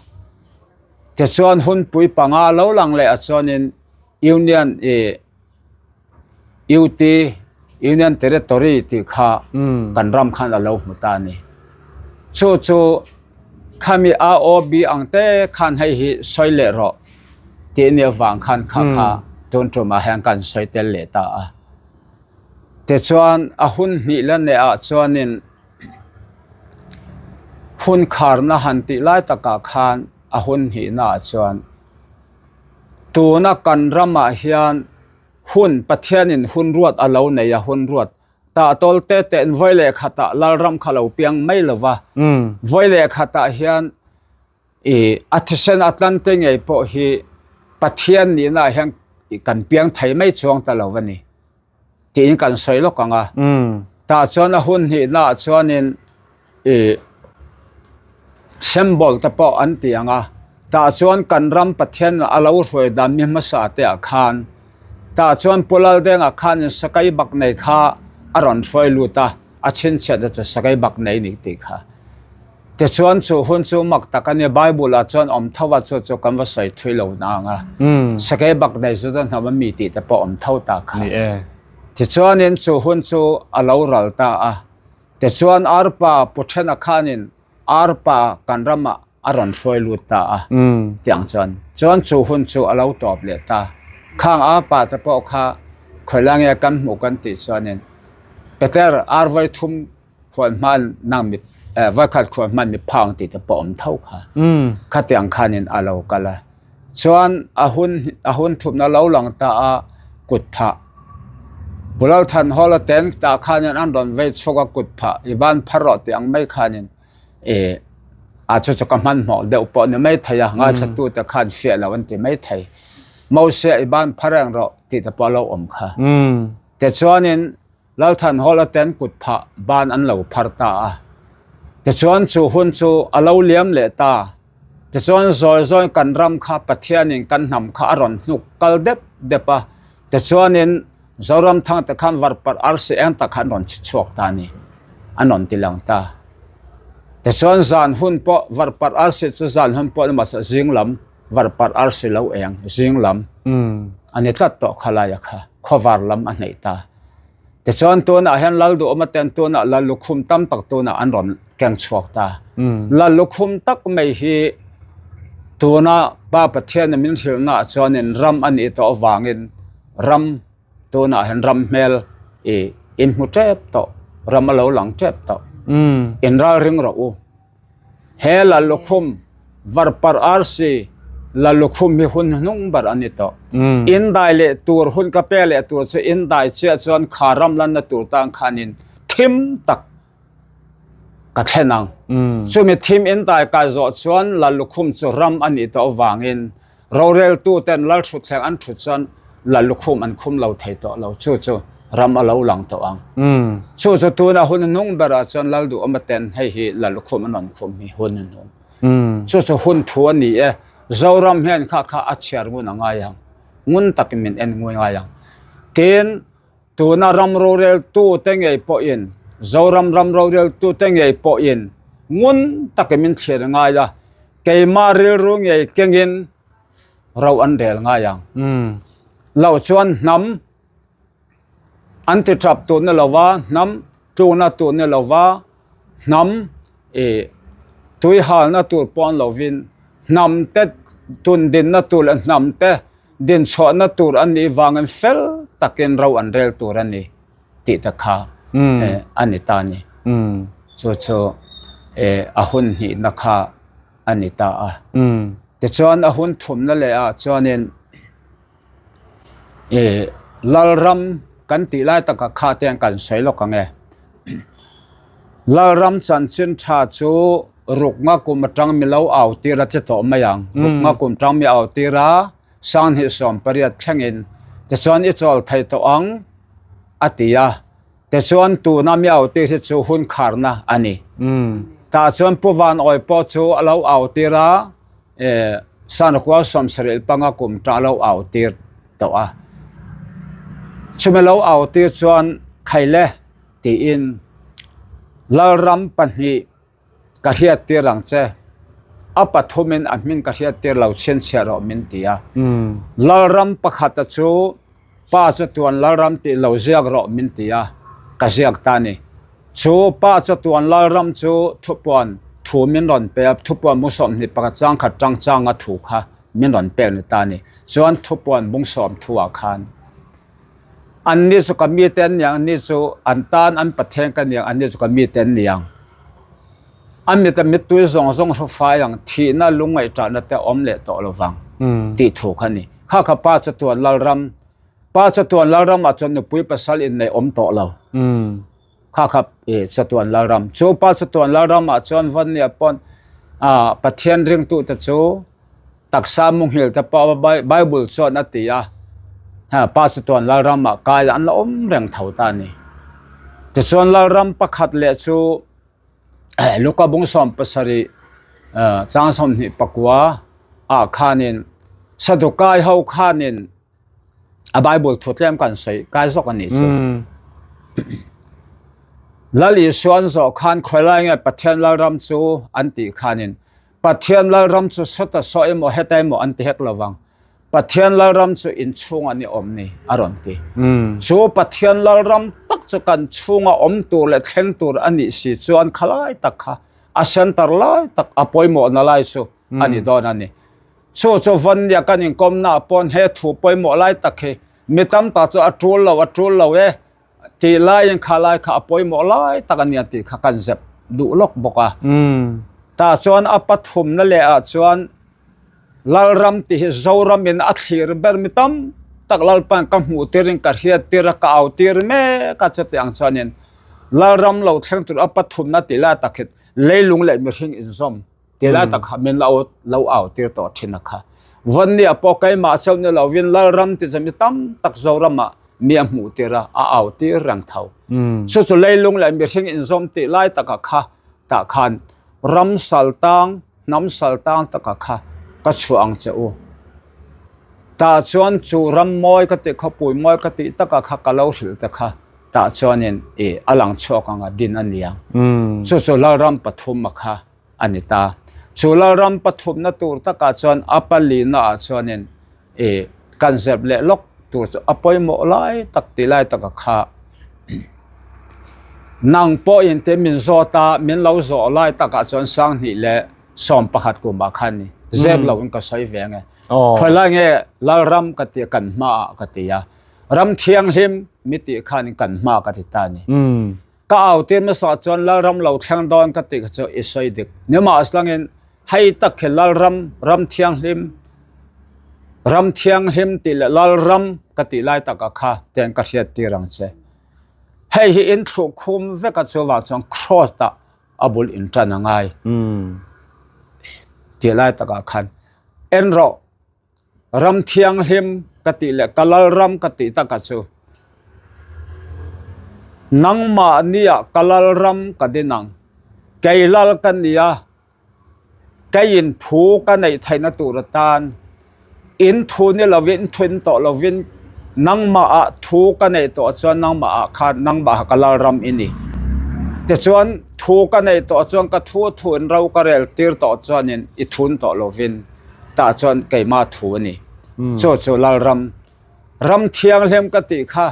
Tichuan hunpui panga lo lang leh ah chuanin Union ih UT Union Territory tih kha kan ram khan a lo hmu ta a ni. Chu chu khami AOB ang te khan hei hi sawi leh rawh tih nia vang khan kha kha tun tumah hian kan sawi tel leh ta a. Tichuan a hun hnih la neh ah chuanin Hun kharna han tih lai takah khan a hun hnihnaah chuan tuna kan ramah hian hun Pathianin hun ruat a lo nei a, hun ruat tah tawl te te'n vawi leh khatah Lalram kha lo piang mai lo va, vawi leh khatah hian ih a thisen a tlan te ngei pawh hi Pathian nihnaah hian kan piang thei mai chuang ta lo a ni. tiin kan sawi lawk ang a. Tah chuan a hun hnihnaah chuanin ih symbol te pawh an ti ang a. Tah chuan kan ram Pathian a lo hruai dan mi hmasa te ah khan tah chuan Pu Laldenga khanin Sakai bak nei kha a rawn hruai lut a, a chhinchhiatna chu Sakai bak nei ni tih kha. Tichuan chu hun chu mak tak a ni, Bible ah chuan awm tho a chu chu kan va sawi thui lo nang a, Sakei bak nei chu chuan hnam a mi tih te pawh awm tho ta kha. Tichuanin chu hun chu a lo ral ta a, tichuan arpa pu thena khanin arpa kan ramah a rawn hruai lut ta a, tiang chuan chuan chu hun chu a lo tawp leh ta. Khang arpa te pawh kha khawilai nge kan hmuh kan tih chuanin Peter arvai thum Khual hman nang mi voikhat khual hman mi phang tih te pawh awm tho kha. Khatiang khanin a lo kal a. Chuan a hun a hun thupna lo lang ta a kut phah. Bulal than hall a ten tah khanin an rawn vei chhuak a kut phah i ban phar rawh tih ang mai khanin i a chu chu ka hmanhmawh deuh pawh ni mai thei a ngaithla tu te khan fiah lo an ti mai thei. Mose i ban phar reng rawh tih te pawh a lo awm kha. Tichuanin Lalthan Hawla ten kut phah ban an lo phar ta a. Tichuan chu hun chu a lo liam leh ta. Tichuan zawi zawi kan ram kha Pathianin kan hnam kha a rawn hnuk kal dep dep a. Tichuanin Zoramthang te khan varparh arsi eng tak kha an rawn chhi chhuak ta a ni. An rawn ti lang ta. Tichuan zan hun pawh varparh arsi chu zan hun pawh ni mahse zing lam varparh arsi lo eng zing lam a ni tlat tawh khalaia kha khawvar lam a hneih ta. Tichuan tunah hian Lalduhawma ten tunah Lallukhum tam tak tunah an rawn keng chhuak ta. Lallukhum tak mai hi tuna Pa Pathianin min hrilhnaah chuanin ram a nih tawh avangin ram tunah hian ram hmel ih in hmu tep tawh, ram a lo lang tep tawh. Inralring rawh u. He Lallukhum varparh arsi. Lallukhum hi hun hnung ber a ni tawh. In dai leh tur hun ka pe leh tur chu in dai chiah chuan kha ram lanna tur tan khanin thim tak ka thlen ang. Chumi thim in dai kai zawh chuan Lallukhum chu ram a nih tawh avangin roreltu ten Lalthutthleng an thut chuan Lallukhum an khum lo thei tawh lo. Chu chu ram a lo lang tawh ang. Chu chu tuna hun hnung berah chuan Lalduhawma ten hei hi Lallukhum an rawn khum hi hun a hnung. Chu chu hun thu a ni e. Zoram hian kha kha a chhiar ngun a ngai ang. Ngun takin min en ngui ngai ang. Tin, tuna ram roreltute ngei pawhin, Zoram ram roreltute ngei pawhin ngun takin min thlir ngai a. Keimah rilru ngei kengin ro an rel ngai ang. Loh chuan hnam An ti tap tur ni lova, hnam tlukna tur ni lova, hnam ih tui halna tur pawh an lovin hnam te tun dinna tur leh hnam te din chhuahna tur a nih vangin fel takin ro an rel tur a ni tih te kha a ni ta a ni. Chu chu ih a hun hnihna kha a ni ta a. Tichuan a hun thumna leh ah chuanin. Ih Lalram kan tih lai takah kha te hian kan sawi lawk ang e. Lalram chanchin tha chu ruknga kum atang mi lo au tir a che tawh mai ang. Ruknga kum atang mi au tir a sanghnih 80 thlengin tichuan i chawl thei tawh ang a ti a. Tichuan tuna mi au tir hi chu hun kharna a ni. Tah chuan Pu Van Awi pawh chu a lo au tir a. Sanakua 75 kum tah lo au tir tawh a. Chumi lo au tir chuan Khaile tiin Lalram pahnih ka hriat tir ang che, a pathumin a hming ka hriat tir lo chhinchhiah rawh min ti a. Lalram pakhata chu Pa chu tuan Lalram tih lo ziak rawh min ti a, ka ziak ta a ni. Chu pa chu tuan Lalram chu thupuan thu min rawn pe a, thupuan bung 21 chang khat tang changa thu kha min rawn pek ni ta a ni. Chuan thupuan bung sawm thuah khan anni chu ka mite an ni ang, anni chu an tan an Pathian ka ni ang, anni chu ka mite an ni ang. A mita mittui zawng zawng hru fai ang, thihna lungngaihṭahna te awm leh tawh lo vang tih thu kha a ni. Kha kha pa chu tuan Lalram, pa chu tuan Lalram ah chuan nupui pasal inneih awm tawh lo. Kha kha i chatuan Lalram. Chu pa chu tuan Lalram ah chuan Vannia pawn ah Pathian ringtute chu taksa munghil te pawh Bible chuan a ti a, ha pa chu tuan Lalram ah kai an la awm reng tho ta a ni. Tichuan Lalram pakhat leh chu Luka bung 70 chang 29 ah khanin Sadukai ho khanin a Bible thu tlem kan sawi kai zawk a nih chu. Lal Isua an zawh khan khawilai nge Pathian Lalram chu an tih khanin Pathian Lalram chu sawta saw emaw heta emaw an ti hek lovang. Pathian Lalram chu in chhungah ni awm ni a rawn ti. Chu Pathian Lalram tak chu kan chhunga awm tur leh thleng tur a nih si chuan khalai tak kha a center lai tak a pawimawhna lai chu a ni dawn a ni. Chu chu Vannia kan inkawmna ah pawn he thu pawimawh lai tak hi mi tam tak chu a tul lo a tul lo e tih laiin kha lai kha a pawimawh lai tak a nia tih kha kan zep duh lawk bawk a. Tah chuan a pathumna leh ah chuan Lalram tih hi Zoramin a thlir ber mi tam tak Lalpan ka hmuh tirin ka hriat tir a, ka au tir mek a chuti ang chuanin Lalram lo thleng tur a pathumna tih lai tak hi leilung leh mihring inzawm tih lai tak kha min lo lo au tir tawh thin a kha. Vawnnia pawh keimah chauh ni lovin Lalram tih chu mi tam tak Zoramah mi a hmuh tir a, a au tir reng tho. Chu chu leilung leh mihring inzawm tih lai takah kha tah khan ram sal tang Hnam sal tang taka kha ka chhuah ang che u. Tah chuan chu ram mawi ka tih khawpui mawi ka tih taka kha ka lo hrilh te kha tah chuanin i a lang chhuak ang a din a ni ang. Chu chu Lalram pathum a kha a ni ta. Chu Lalram pathumna tur takah chuan a palina ah chuanin i kan zep leh lawk tur chu a pawimawh lai tak tih lai taka kha nang pawhin te min zawt a min lo zawh lai takah chuan 2011 kumah khan ni zep lo in ka sawi ve nge khawilai nge Lalram ka ti kan hmaah ka ti a ram thianghlim mi tih khan kan hma ka ti ta ni ka au tir nasa chuan Lalram lo thleng dawn ka tih kha chu i sawi dik nimahselangin hei tak hi Lalram ram thianghlim. Ram thianghlim tih leh lal ram ka tih lai taka kha ten ka hriat tir ang che. Hei hi in thluh khum vek a chuvang chuan cross dah a bul in tan a ngai tih lai takah khan en rawh ram thianghlim ka tih leh ka lal ram ka tih taka chu nangmahnia ka lal ram ka din ang kei lal ka nia. Keiin thu ka neih theihna tur atan in thu ni lovin thun tawh lovin nangmahah thu ka neih tawh chuan nangmahah khan nangmah ka lalram i ni. Tichuan thu ka neih tawh chuan ka thu thu in ro ka rel tir tawh chuanin i thun tawh lovin tah chuan keimah thu a ni. Chu chu lalram ram thianghlim ka tih kha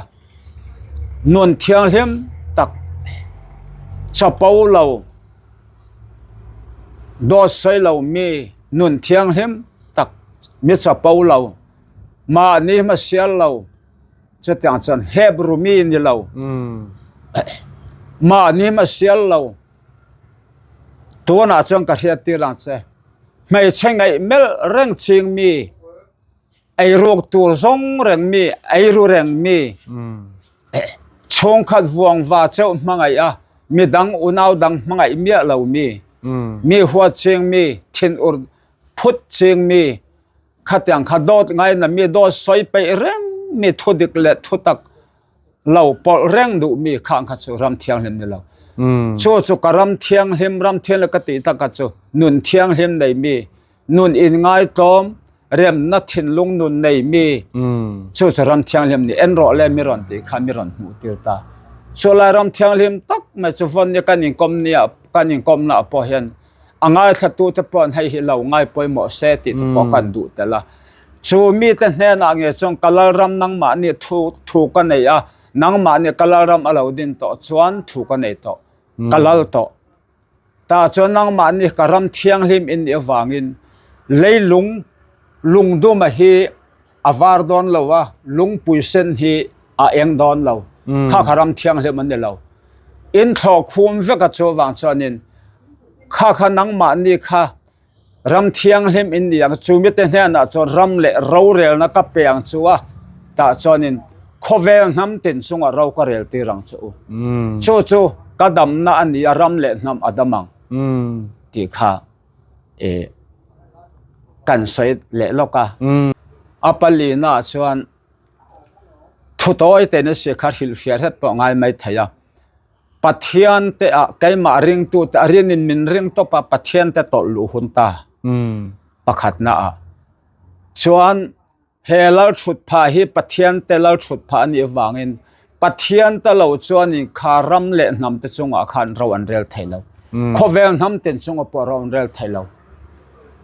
nun thianghlim tak chapo lo. Dawt sawi lo mi nun thianghlim tak mi chapo lo, mahni hmasial lo, chutiang chuan hlep ru mi ni lo, mahni hmasial lo, tunah chuan ka hriat tir ang che, hmeichhe ngaih melh reng ching mi. Eiruk tur zawng reng mi, eiru reng mi, chhungkhat vuang va cheuh hmangaih a, midang unau dang hmangaih miah lo mi, mi huat ching mi, thinur phut ching mi, khatiang kha dawt ngaina mi, dawt sawi peih reng mi, thudik leh thutak lo pawlh reng duh mi khang kha chu ram thianghlim ni lo. Chu chu ka ram thianghlim, ram thianghlim ka tih tak kha chu nun thianghlim nei mi, Nun in ngaitlawm, remna thinlung nun nei mi chu chu ram thianghlim ni en rawh le mi rawn tih kha mi rawn hmuh tir ta. Chu lai ram thianghlim tak mai chu vawn ni kan inkawm nia kan inkawmna ah pawh hian a ngaithlatu te pawh hei hi lo ngai pawimawh se tih te pawh kan duh tel a. Chu mite hnenah nge chuan ka lalram nangmahni thu thu ka nei a, nangmahni ka lalram a lo din tawh chuan thu ka nei tawh, ka lal tawh. Tah chuan nangmahni ka ram thianghlim in nih avangin leilung lungduma hi a var dawn lo a, lungpui sen hi a eng dawn lo. Kha kha ram thianghlim an ni lo. In thlawh khum vek a chu avang chuanin kha kha nangmahni kha Ram thianghlim in ni ang, chu mite hnenah chuan ram leh rorelna ka pe ang chu a, tah chuanin khawvel hnam tin chungah ro ka rel tir ang che u. Chu chu ka damna a ni a, ram leh hnam a dam ang tih kha kan sawi leh lawk a. A palinaah chuan thutawi te ni si kha hrilhfiah hret pawh ngai mai thei a. Pathian te ah keimah ringtu te a rin in min ring tawp a Pathian te tawlh luh hun ta pakhatna ah chuan he lal thut phah hi Pathian te lal thut phah a nih avangin Pathian te lo chuan in kha ram leh hnam te chungah khan ro an rel thei lo khawvel hnam tin chungah pawh ro an rel thei lo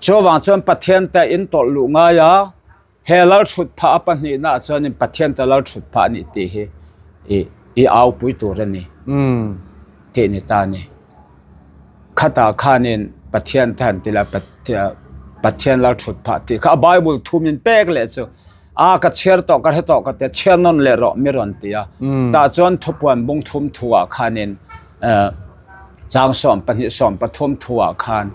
chuvang chuan Pathian te in tawlh luh ngai a. He lal thut phah a pahnihna ah chuanin Pathian ta lal thut phah a nih tih hi i i aupui tur a ni tih ni ta a ni. Khatah khanin Pathian te han ti la Pathian lal thut phah tih kha a Bible thu min pek leh chu a ka chhiar tawh ka hre tawh ka tia chhiar nawn leh rawh mi rawn ti a. Tah chuan thupuan bung thum thu ah khanin chang 12 13 thu ah khan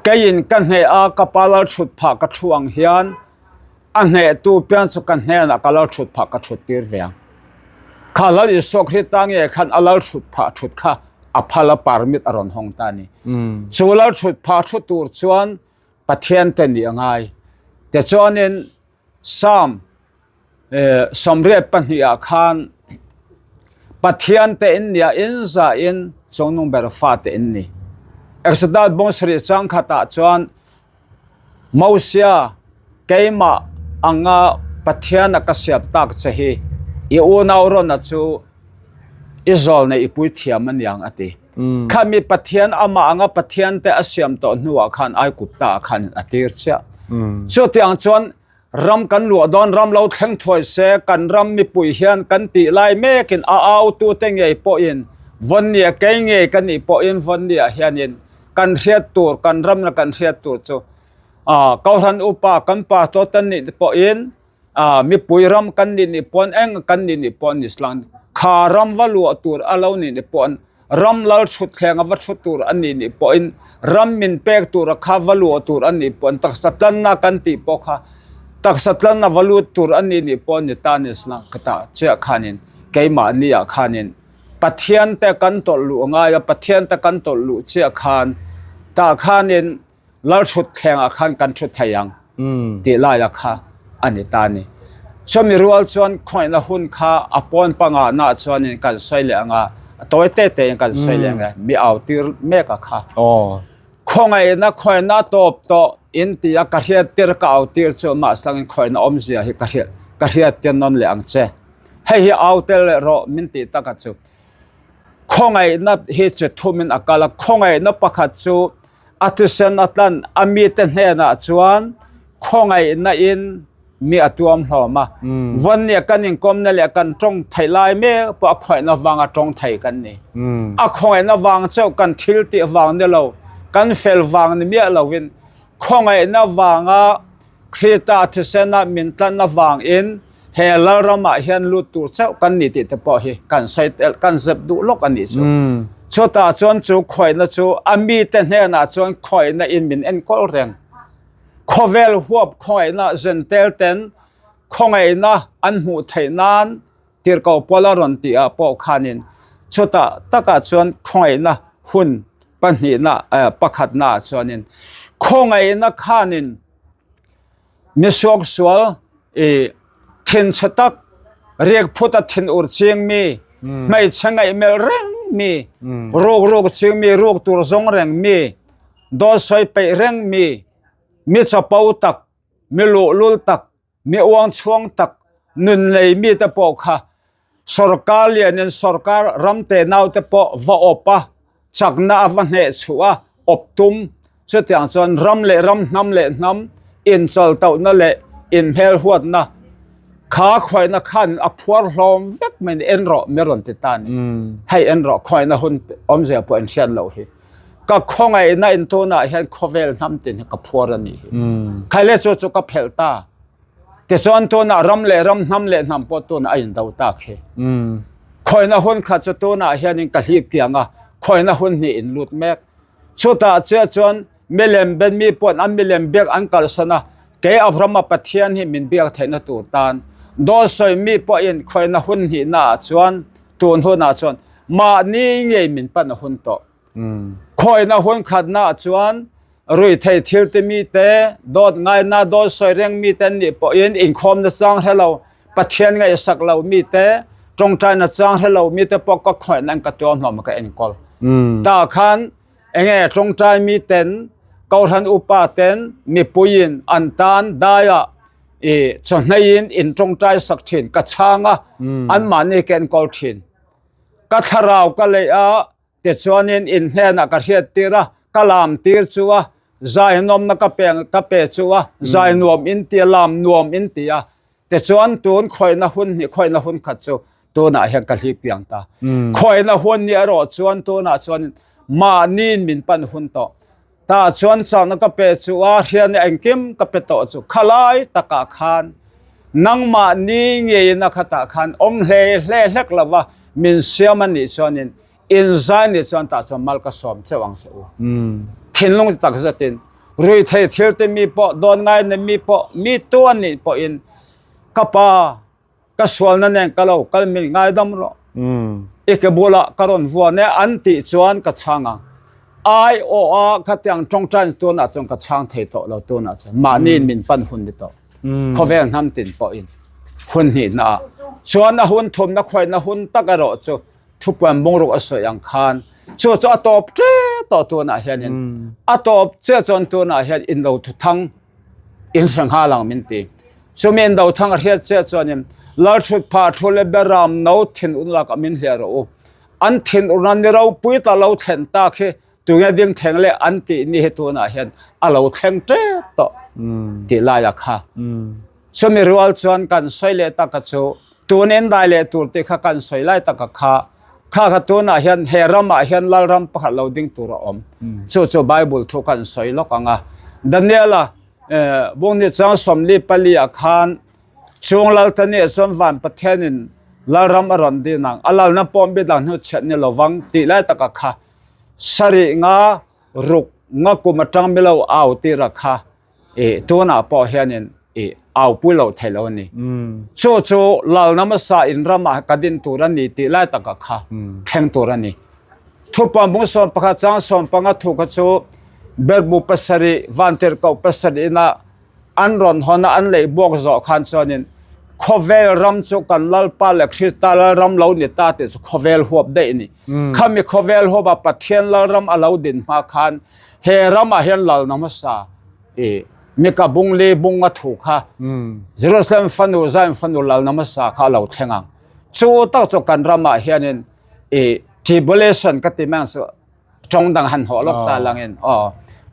Keiin ka hneh a, ka pa lal thut phah ka thu ang hian a hnehtu pian chu ka hnenah ka lal thut phah ka thut tir ve ang. Kha Lal Isua Krista nge khan a lal thut phah thut kha a phal a permit a rawn hawng ta a ni. Chu lal thut phah thu tur chuan Pathian te nih a ngai. Tichuanin Psalm 22 ah khan Pathian te in nia in za in chungnung ber fa te in ni. Exodus bung sarih chang khatah chuan Mosia keimah anga Pathian a ka siam tak che hi i unau rawn a chu i zawl nei i pui thiam a niang a ti. Khami Pathian amah anga Pathian te a siam tawh hnuah khan Aigupta ah khan a tir chiah. Chutiang chuan Ram kan luah dawn ram lo thleng thuai se, kan ram mipui hian kan tih lai mekin a autute ngei pawhin Vawnnia kei ngei ka nih pawhin Vawnnia hianin kan hriat tur, kan ramna kan hriat tur chu Kohhran upa kan pastor te nih pawhin mipui ram kan nih nih pawn eng kan nih nih pawh ni slang kha ram va luah tur a lo nih nih pawhin Ram lal thutthleng a va thu tur a nih nih pawhin ram min pek tur a kha va luah tur a nih pawhin taksa tlanna kan tih pawh kha. Taksa tlanna va lut tur a ni nih pawh ni ta ni sna ka tah chiah khanin keimahni ah khanin Pathian te kan tawlh luh a ngai a, Pathian te kan tawlh luh chiah khan tah khanin Lalthutthleng ah khan kan thu thei ang tih lai a kha a ni ta ni. Chumi rual chuan khawngaihna hun kha a pawn panga nah chuanin kan sawi leh ang a, tawi te te in kan sawi leh ang e, mi au tir mek a kha. Khawngaihna khawngaihna tawp tawh in ti a ka hriat tir ka au tir chu mahsangin khawngaihna awmzia hi ka hriat ka hriat tir nawn leh ang che. Hei hi au tel leh rawh min tih tak a chu. Khawngaihna hi chi thumin a kal a, khawngaihna pakhat chu A thisen a tlan a mite hnenah chuan khawngaihna in mi a tuam hlawm a. Vawnnia kan inkawmna leh kan tawng theih lai mek pawh a khawngaihna vanga tawng thei kan ni. A khawngaihna vang chauh kan thil tih vang ni lo, kan fel vang ni miah lovin khawngaihna vanga Krista thisena min tlan avangin he Lalramah hian lut tur chauh kan ni tih te pawh hi kan sawi tel kan zep duh lawk a nih chu. Chutah chuan chu khawihna chu a mite hnenah chuan khawihna in min enkawl reng. Khawvel huap khawngaihna zentel ten khawngaihna an hmuh theih nan tirhkoh pawl a rawn tih ah pawh khanin chutah takah chuan khawngaihna hun pahnihna pakhatna ah chuanin khawngaihna khanin Mi suaksual i thinchhe tak, riakphut a thin ur chingmi, hmeichhe ngaihmelh rengmi, rukruk chingmi, ruk tur zawng rengmi, dawt sawi peih rengmi, mi chapo tak, mi luhlul tak, mi uangchhuang tak, nun neimi te pawh kha Sorkar lianin sorkar ram tenau te pawh va awp a, chakna a va hneh chhuah a, awp tum. Chutiang chuan ram leh ram, hnam leh hnam inchawltauhna leh inhmelhuatna kha khawiahna khan a phuar hlawm vek mai ni. En rawh, mi rawn ti ta ni. Hei en rawh, khawiahna hun awmzia pawh in hriat loh hi. Ka khawngaihna in tunah hian khawvel hnam tin hi ka phuar a nih hi. Khaile chu chu ka phelh ta. Tichuan tunah ram leh ram, hnam leh hnam pawh tunah a indo tak hi. Khawina hun khat chu tunah hianin ka hlip tiang a, khawina hun hnih in lut mek. Chutah chiah chuan milem ben mi pawhin an milem biak an kalsan a, kei Abrahama Pathian hi min biak theihna tur tan. Dawt sawi mi pawhin khawina hun hnihnaah chuan tun hunah chuan mahni ngei min pan a hun tawh. Khawina hun khatnaah chuan ruihtheih thil ti mite, dawt ngaina, dawt sawi reng mite an nih pawhin inkhawmna chang hre lo, Pathian ngaihsak lo mite, tawngtaina chang hre lo mite pawh ka khawihna an ka tuam hlawm a ka enkawl. Tah khan enge tawngtai miten, Kohhran upa ten, mipuiin an tan daiah i chawhneiin in tawngtai sak thin ka chhang a, anmahni ka enkawl thin. Ka thlarau ka leih a, Tichuanin in hnenah ka hriattir a, ka lamtir chu a, zai nawmna ka pe ka pe chu a, zai nuam in ti a, lam nuam in ti a. Tichuan tun khawihna hun hnih, khawihna hun khat chu tunah hian ka hlip piang ta. Khawihna hun ni erawh chuan tunah chuan mahniin min pan hun tawh. Tah chuan chakna ka pe chu a, hriatna engkim ka pe tawh chu khalai takah khan nangmahni ngeiin a khatah khan awm hle hle hlek lova min siam a nih chuanin inzai nih chuan tah chuan mal ka sawm cheuh ang che u. Thinlung ti tak zetin ruihtheih thil te mi pawh dawn ngai na mi pawh mi tu a nih pawhin ka pa ka sualna nen ka lo kal min ngaidam rawh i ke bulah ka rawn vuan e an tih chuan ka chhang ang ai aw a khatiang tawngtai tunah chuan ka chhang thei tawh lo tunah chuan mahni min pan hun ni tawh khawvel hnam tin pawhin hun hnihna ah chuan a hun thumna khawihna hun tak erawh chu thupuan bungruk a sawi ang khan chu chu a tawp ṭe tawh tunah hianin a tawp chiah chuan tunah hian in lo thuthang in hre nghal ang min ti. Chumi in dothang a hriat chiah chuanin Lalthut pha thu leh Beram no thin un lakah min hliah rawh u. An thin urna ni ropui ta lo thlen tak hi tunge ding thleng leh an tih ni hi tunah hian a lo thleng tep tawh tih laia kha. Chumi rual chuan kan sawi leh taka chu tun in dai leh tur tih kha kan sawi lai taka kha kha kha tunah hian he ramah hian Lalram pakhat lo ding tur a awm. Chu chu Bible thu kan sawi lawk ang a. Daniela bungni chang 44 ah khan chung lal te nih chuan van Pathianin Lalram a rawn din ang, a lalna pawh mi dang hnu chhiat ni lovang tih lai taka kha sarih nga ruk nga kum atang mi lo au tir a kha. I tunah pawh hianin i Aupui loh theih lo a ni. Chu chu lalna hmasa in ramah ka din tur a ni tih lai taka kha thleng tur a ni. Thupa bung 11 chang 15 thu kha chu berhbu pasarih vantirhkoh pasarih ina an rawn hawn a an leih buak zawh khan chuanin khawvel ram chu kan Lalpa leh Krista Lalram lo ni ta tih chu khawvel huap daih a ni. Khami khawvel huapa Pathian Lalram a lo din hma khan he ramah hian lalna hmasa I Mika bung li bung a thu kha Jerusalem fanu Zion fanu lalna hmasa kha a lo thleng ang. Chu tak chu kan ramah hianin i tribulation ka ti mang chu tawng dang han hawh lawk ta langin aw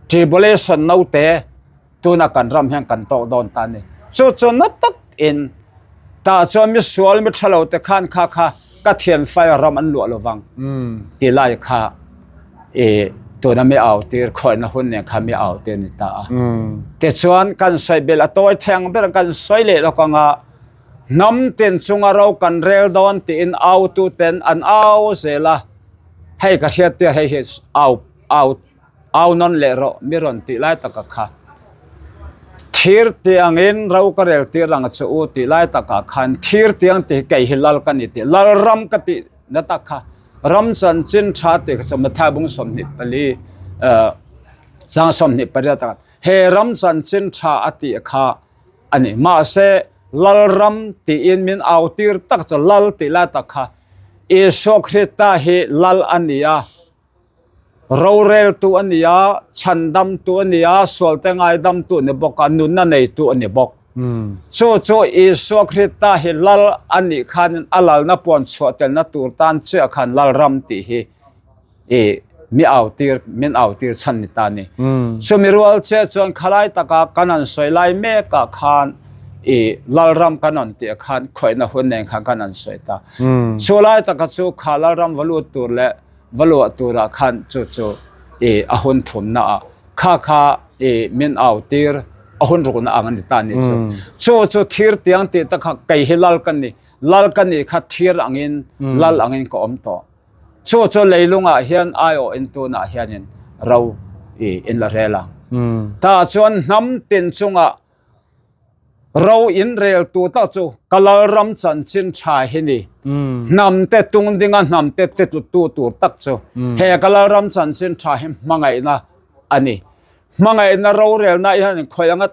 tribulation note tuna kan ram hian kan tawk dawn ta ni. Chu chu na tak in ta chuan mi sual mi thalo te khan kha kha ka thian fai ram an luah lovang ti lai kha i tuna mi au tir khawihna hun nen kha mi au tir ni ta a. Tichuan kan sawi belh a tawi theng ber kan sawi leh lawk anga hnam tin chunga ro kan rel dawn tiin au tu ten an au zel a, hei ka hriat tir hei hi au au au nawn leh rawh mi rawn tih lai taka kha thir tiangin ro ka rel tir ang che u tih lai takah khan thir tiang tih hi kei hi lal ka ni tih lalram ka tih na tak kha Ram chanchin tha ti kha chu Matthai bung 24 sang 28 ah he ram chanchin tha a tih kha a ni. Mahse Lalram tiin min au tir tak chu Lal tih lai tak kha Isua Krista hi Lal a ni a, roreltu a ni a, chhandamtu a ni a, sualte ngaidamtu a ni bawk a, nunna neitu a ni bawk. Chu chu Isua Krista hi Lal a nih khanin a lalna puan chhuah telna tur tan chiah khan Lalram tih hi i mi au tir min au tir chhan ni ta ni. Chumi rual che chuan khalai taka kan an sawi lai mekah khan i Lalram kan an tih khan khawihna hun nen khan kan an sawi ta. Chu lai taka chu kha Lalram va lut tur leh va luah turah khan chu chu i a hun thumna ah kha kha i min au tir a hun rukna ang a ni ta ni chu. Chu chu thir tiang tih te kha kei hi lal ka ni, lal ka nih kha thir angin lal angin ka awm tawh. Chu chu leilungah hian aiawh in tunah hianin ro i in la rel ang. Tah chuan hnam tin chungah Ro in reltu tak chu ka Lalram chanchin tha hi ni. Hnamte tung dinga hnamte titlutu tur tak chu he ka Lalram chanchin tha hi hmangaihna a ni. Hmangaihna rorelna hian khawi anga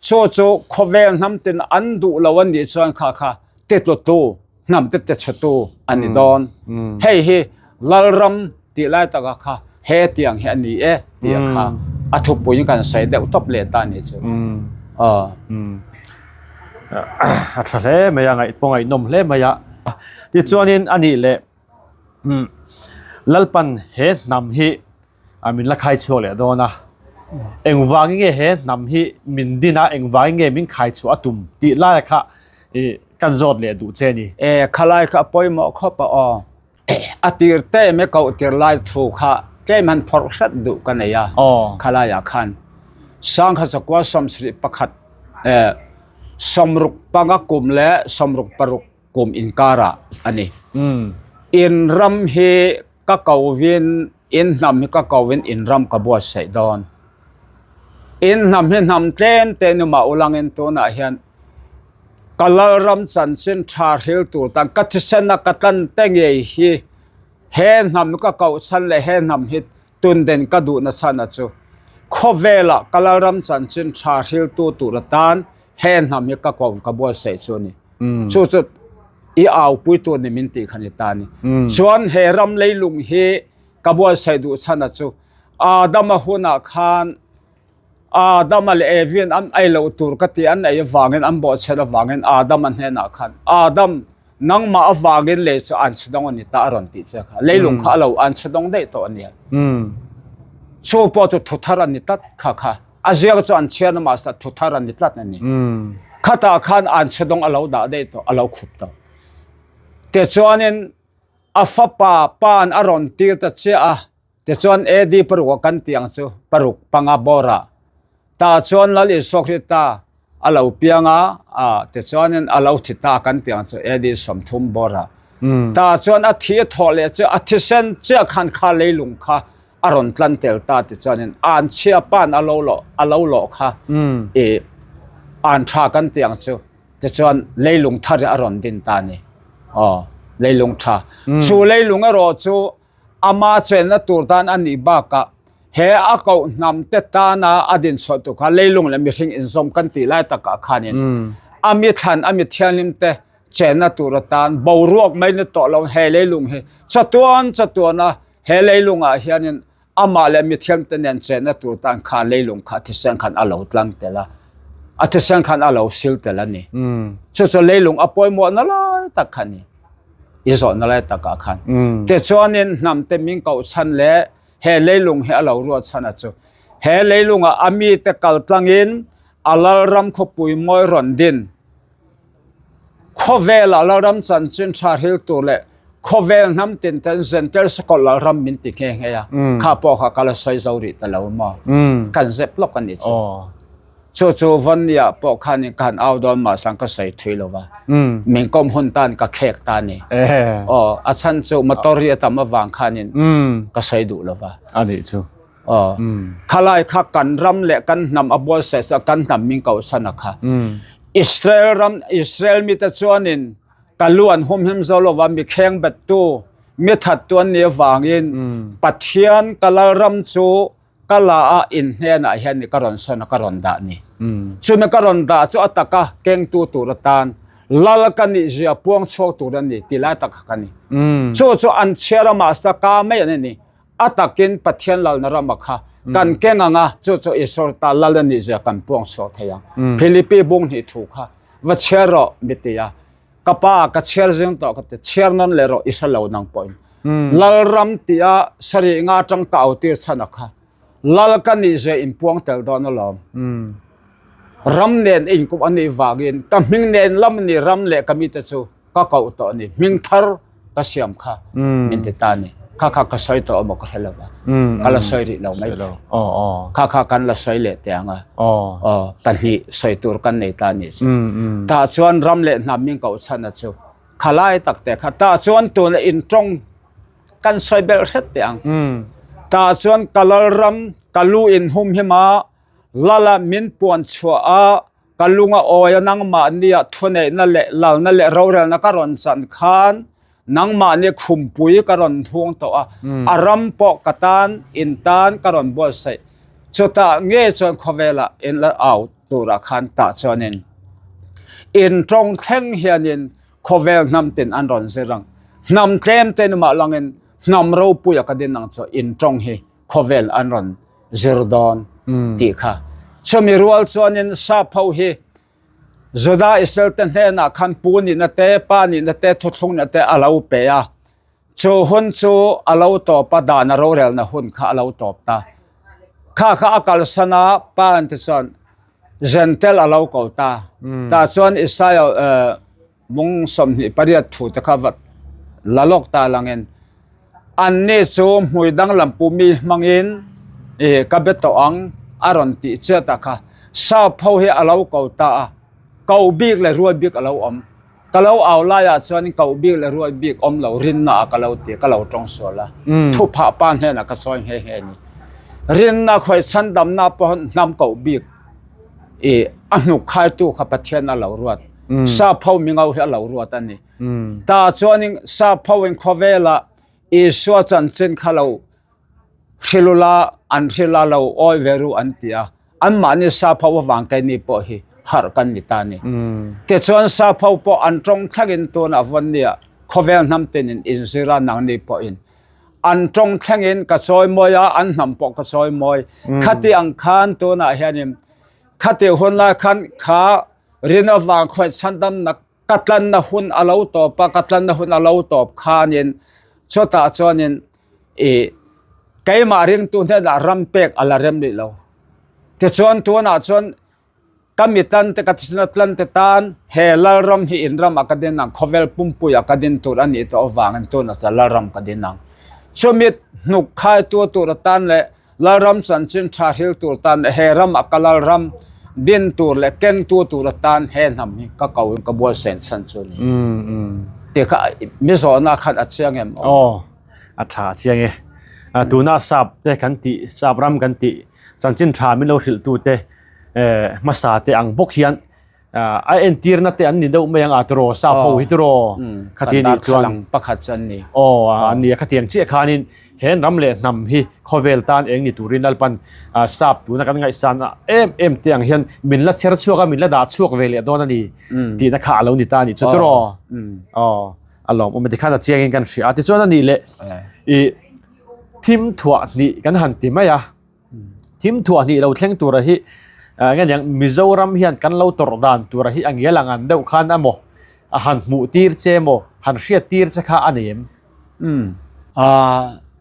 chu chu khawvel hnamtin an duh lo a nih chuan kha kha titlutu hnamte tichhetu a ni dawn. Hei hi Lalram tih lai taka kha he tiang hi a ni e tih a kha a thupuiin kan sawi deuh tawp leh ta ni chu. A tha hle mai a, ngaih pawh ngaihnawm hle mai a. Tichuanin a nih leh Lalpan he hnam hi min la khai chhuak leh dawn a. Engvangin nge he hnam hi min din a, engvangin nge min khai chhuah a tum tih lai kha kan zawt leh duh che ni. E khalai kha a pawimawh khawp a aw. A tir te me koh tir lai thu kha tlem han phawrh hret duh ka nei a, khalaiah khan sangha chakua 71 65 kum leh 66 kum inkarah a ni. In ram hi ka kovin in hnam hi ka kovin in ram ka buatsaih dawn. In hnam hi hnam tlem te ni mah ulangin tunah hian ka Lalram chanchin tha hril tur tan ka thisena ka tlan te ngei hi he hnam ka koh chhan leh he hnam hi tunden ka duhna chhan a chu khawvelah ka Lalram chanchin tha hril tu tur atan he hnam hi ka koh ka buatsaih chu a ni. Chu chu i aupui tur ni min tih kha ni ta a ni. Chuan he ram leilung hi ka buatsaih duh chhan a chu Adama hunah khan Adama leh Evian an ei loh tur ka ti an ei avangin an bawhchhiat avangin Adama hnenah khan Adam nangmah avangin lei chu an chhe dawng a ni ta a rawn tih che kha leilung kha a lo an chhe dawng daih tawh a nia. Chu pawh chu thuthar a ni tlat kha kha a ziak chu an chhiar na mahse thuthar a ni tlat a ni. Khatah khan an chhe dawng a lo dah daih tawh a lo khup tawh. Tichuanin a fapa pa'n a rawn tir ta chiah a. Tichuan AD paruk a kan tih ang chu paruk panga bawrah tah chuan Lal Isua Krista a lo piang a, a tichuanin a lo thi ta kan tih ang chu AD 30 bawrah tah chuan a thi a thawh leh chu a thisen chiah khan kha leilung kha a rawn tlan tel ta tichuanin an chhia pa'n a lo lawh a lo lawh kha i. An tha kan tih ang chu. Tichuan leilung thar hi a rawn din ta a ni. Aw, leilung tha. Chu leilung erawh chu ama chenna tur tan a nih bakah he a koh hnam te tana a din chhuah tur kha leilung leh mihring inzawm kan tih lai takah khanin a mi thlan a mi thianghlim te chenna tur atan boruak mai ni tawh lo he leilung hi chatuan chatuana he leilungah hianin Amah leh mithiamte nen chenna tur tan kha leilung kha thisen khan a lo tlang tel a, a thisen khan a lo sil tel a ni. Chu chu leilung a pawimawhna lai tak kha a ni, i zawhna lai takah khan. Tichuanin hnamte min koh chhan leh he leilung hi a lo ruat chhan a chu, he leilungah a mite kal tlangin a Lalram khawpui mawi rawn din. Khawvelah Lalram chanchin tha hril tur leh khawvel hnam tin ten Zentel Sakawlh Lalram min ti nghe nghe a, kha pawh kha ka la sawi zo rih ta lo maw? Kan zep lawk a nih chu. Chu chu Vawnia pawh khanin ka han au dawn mahse ka sawi thui lo va, min kawm hun tan ka khek ta a ni. Aw, a chhan chu motor hi a tam avang khanin ka sawi duh lo va. A nih chu. Aw, khalai kha kan ram leh kan hnam a buatsaih sa kan hnam min kohchhan a kha. Israel ram Israel mite chuanin ka lu an humhim zo lova mi kheng bettu mi thattu an nih avangin Pathian ka lalram chu ka la a in hnenah hian ni ka rawn sawn a ka rawn dah ni. Chumi ka rawn dah chu a taka kengtu tur atan lal ka nih zia puang chhuak tur a ni ti lai tak kha ka ni. Chu chu an chhiar a mahse ka mai an ni. A takin Pathian lalna rama kha kan keng ang a, chu chu Isua ta lal a nih zia kan puang chhuak thei ang. Philipi bung hnih thu kha va chhiar rawh mi ti a, ka pa ka chhiar zing tawh ka ti, chhiar nawn leh rawh i hre lo nang pawhin. Lalram tia sarih nga atang ka au tir chhan a kha, lal ka nih zia in puang tel dawn alawm. Ram nen inkup a nih vangin ka hming nen lam ni ram leh ka mite chu ka koh tawh a ni hming thar ka siam kha min ti ta a ni kha kha ka sawi tawh emaw ka hre lo va ka la sawi rih lo mai thei kha kha kan la sawi leh teh ang a aw pahnih sawi tur kan nei ta a nih chu tah chuan ram leh hnam min koh chhan a chu khalai tak te kha tah chuan tuna in tawng kan sawi belh hret teh ang tah chuan ka lalram ka lu in hum him a lala min puan chhuah a Ka lung a awi a, nangmahnia thuneihna leh lalna leh rorelna ka rawn chan khan nangmahni khumpui ka rawn hung tawh a, a ram pawh ka tan, in tan ka rawn buatsaih. Chutah nge chuan khawvelah in la au turah khan tah chuanin in tawng thleng hianin khawvel hnam tin an rawn zir ang. Hnam tlem te ni mah langin hnam ropuia ka din ang chu in tawng hi khawvel an rawn zir dawn tih kha. Chumi rual chuanin sap ho hi Juda Israel te hnenah khan pu nihna te, pa nihna te, thuthlung nihna te a lo pe a. Chu hun chu a lo tawp a, dan a rorelna hun kha a lo tawp ta. Kha kha a kalsan a, pa an ti chuan Zentel a lo ko ta. Tah chuan Isaia Mung 28 thu te kha va la lawk ta langin anni chu hmui danglam pu mi hmangin i ka be tawh ang a rawn tih chiat a kha sap ho hi a lo ko ta a koh bik leh ruai bik a lo awm ka lo au laiah chuan koh bik leh ruai bik awm lo rinna ah ka lo ti ka lo tawng sual a thuphah pa hnenah ka sawi nghe nghe a ni rinna khawih chhandamna pawh hnam koh bik i a hnuk khaitu kha Pathian a lo ruat. Sap ho mingo hi a lo ruat a ni. Ta chuanin sap ho in khawvela Isua chanchin kha lo hrilula an hrila lo awi ve ru an ti a. Anmahni sap ho avang keini pawh hi harh kan ni ta a ni. Tichuan sap ho pawh an tawng thlengin tunah vawnnia khawvel hnam tinin inzir a nangni pawhin an tawng thlengin ka chawimawi a, an hnam pawh ka chawimawi. Khati ang khan tunah hianin khati hun lai khan kha rin avang khawi chhandamna ka tlanna hun a lo tawp a, ka tlanna hun a lo tawp khanin chutah chuanin i keimah ringtu hnenah ram pek a la rem rih lo. Tichuan tunah chuan Ka mi tan te, ka thisen tlan te tan he Lalram hi in ramah ka din ang, khawvel pumpuiah ka din tur a nih tawh avangin tunah chuan Lalram ka din ang. Chumi hnuk khaitu tur atan leh Lalram chanchin tha hril tur tan leh he ramah ka Lalram din tur leh kengtu tur atan he hnam hi ka ko in ka buaisen chhan chu a ni. Tih kha mi zawhna khan a chiang em aw? Aw, a tha a chiang e. Tuna sap te kan tih, sap ram kan tih chanchin tha min lo hrilh tute hmasa te ang bawk hian. A entirna te an ni deuh mai ang a tiraw sap ho hi tiraw khati nih chuan pakhat chu an ni. Aw an ni a khatiang chiah khanin he ram leh hnam hi khawvel tan eng ni turin Lalpan sap tuna kan ngaihsan em em te ang hian min la chher chhuak a min la dah chhuak ve leh dawn a ni tihna kha a lo ni ta a nih chu tiraw. Aw a lawmawm a tikhan a chiangin kan hria a tichuan a nih leh i thim thuah hnih kan han ti mai a. Thim thuah hnih lo thleng tura hi nge niang Mizoram hian kan lo tawrh dan tura hi a ngial ang an deuh khan emaw a han hmuh tir che emaw han hriat tir che kha a nei em? Umm a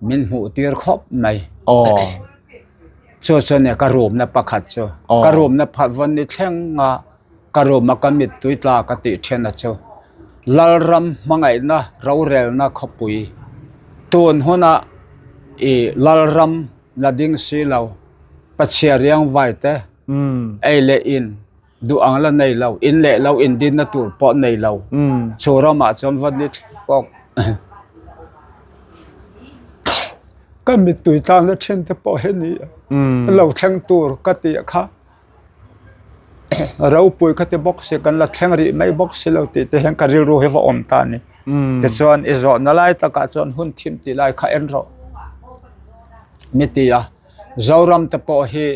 min hmuh tir khawp mai. Aw. Chu chu nia ka room na pakhat chu. Ka room na pakhat vawn ni thleng a ka room a ka mittui tla ka tih then a chu Lalram hmangaihna rorelna khawpui tun huna i Lalram La ding si lo, Pachhia riang vai te, ei leh in, duh ang la nei lo, in leh lo in dinna tur pawh nei lo, chu ramah chuan va ni thlawk. Ka mittui tlangna thin te pawh hi ni lo thleng tur ka tih kha ropui ka ti bawk si, kan la thleng rih mai bawk si lo tih te hian ka rilru hi va awm ta a ni. Tichuan i zawhna lai takah chuan hun thim tih lai kha en rawh ni ti a, Zoram te pawh hi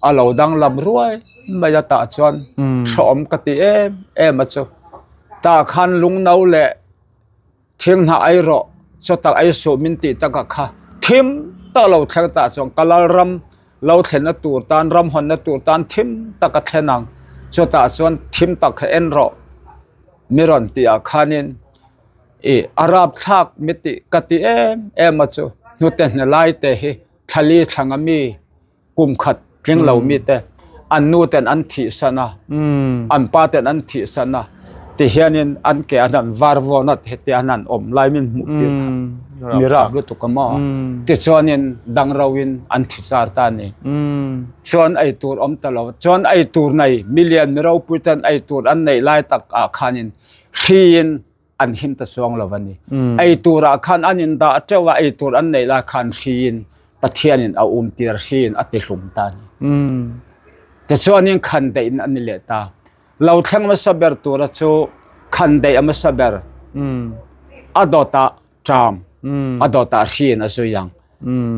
a lo danglam ruai mai a tah chuan hrehawm ka ti em em a chu. Tah khan lungno leh thil hnah ei rawh chaw tak ei suh min tih takah kha thim tak lo thleng tah chuan ka Lalram lo thlenna tur tan ram hawnna tur tan thim tak a thlen ang chutah chuan thim tak kha en rawh mi rawn tih ah khanin ih a rapthlak mi tih ka ti em em a chu hnute hne lai te hi thlali thlang ami kum khat tling lo mi te an nu ten an thih san a an pa ten an thih san a ti hianin an ke an han var vawn a heti an han awm lai min hmuh tir kha mi rap lutuk a maw tichuanin dang ro in an thi char ta a ni chuan ei tur awm ta lo chuan ei tur nei milian mi ropui ten ei tur an neih lai tak ah khanin hriin an him ta chuang lo a ni. Ei turah khan an indah teuh a, ei tur an neih lai khan hriin Pathianin a um tir hriin a ti hlum ta a ni. Tichuanin khan daih in a ni leh ta. Lo thleng hmasa ber tura chu khan daih a hmasa ber a dawtah ṭam, a dawtah hriin a zui ang.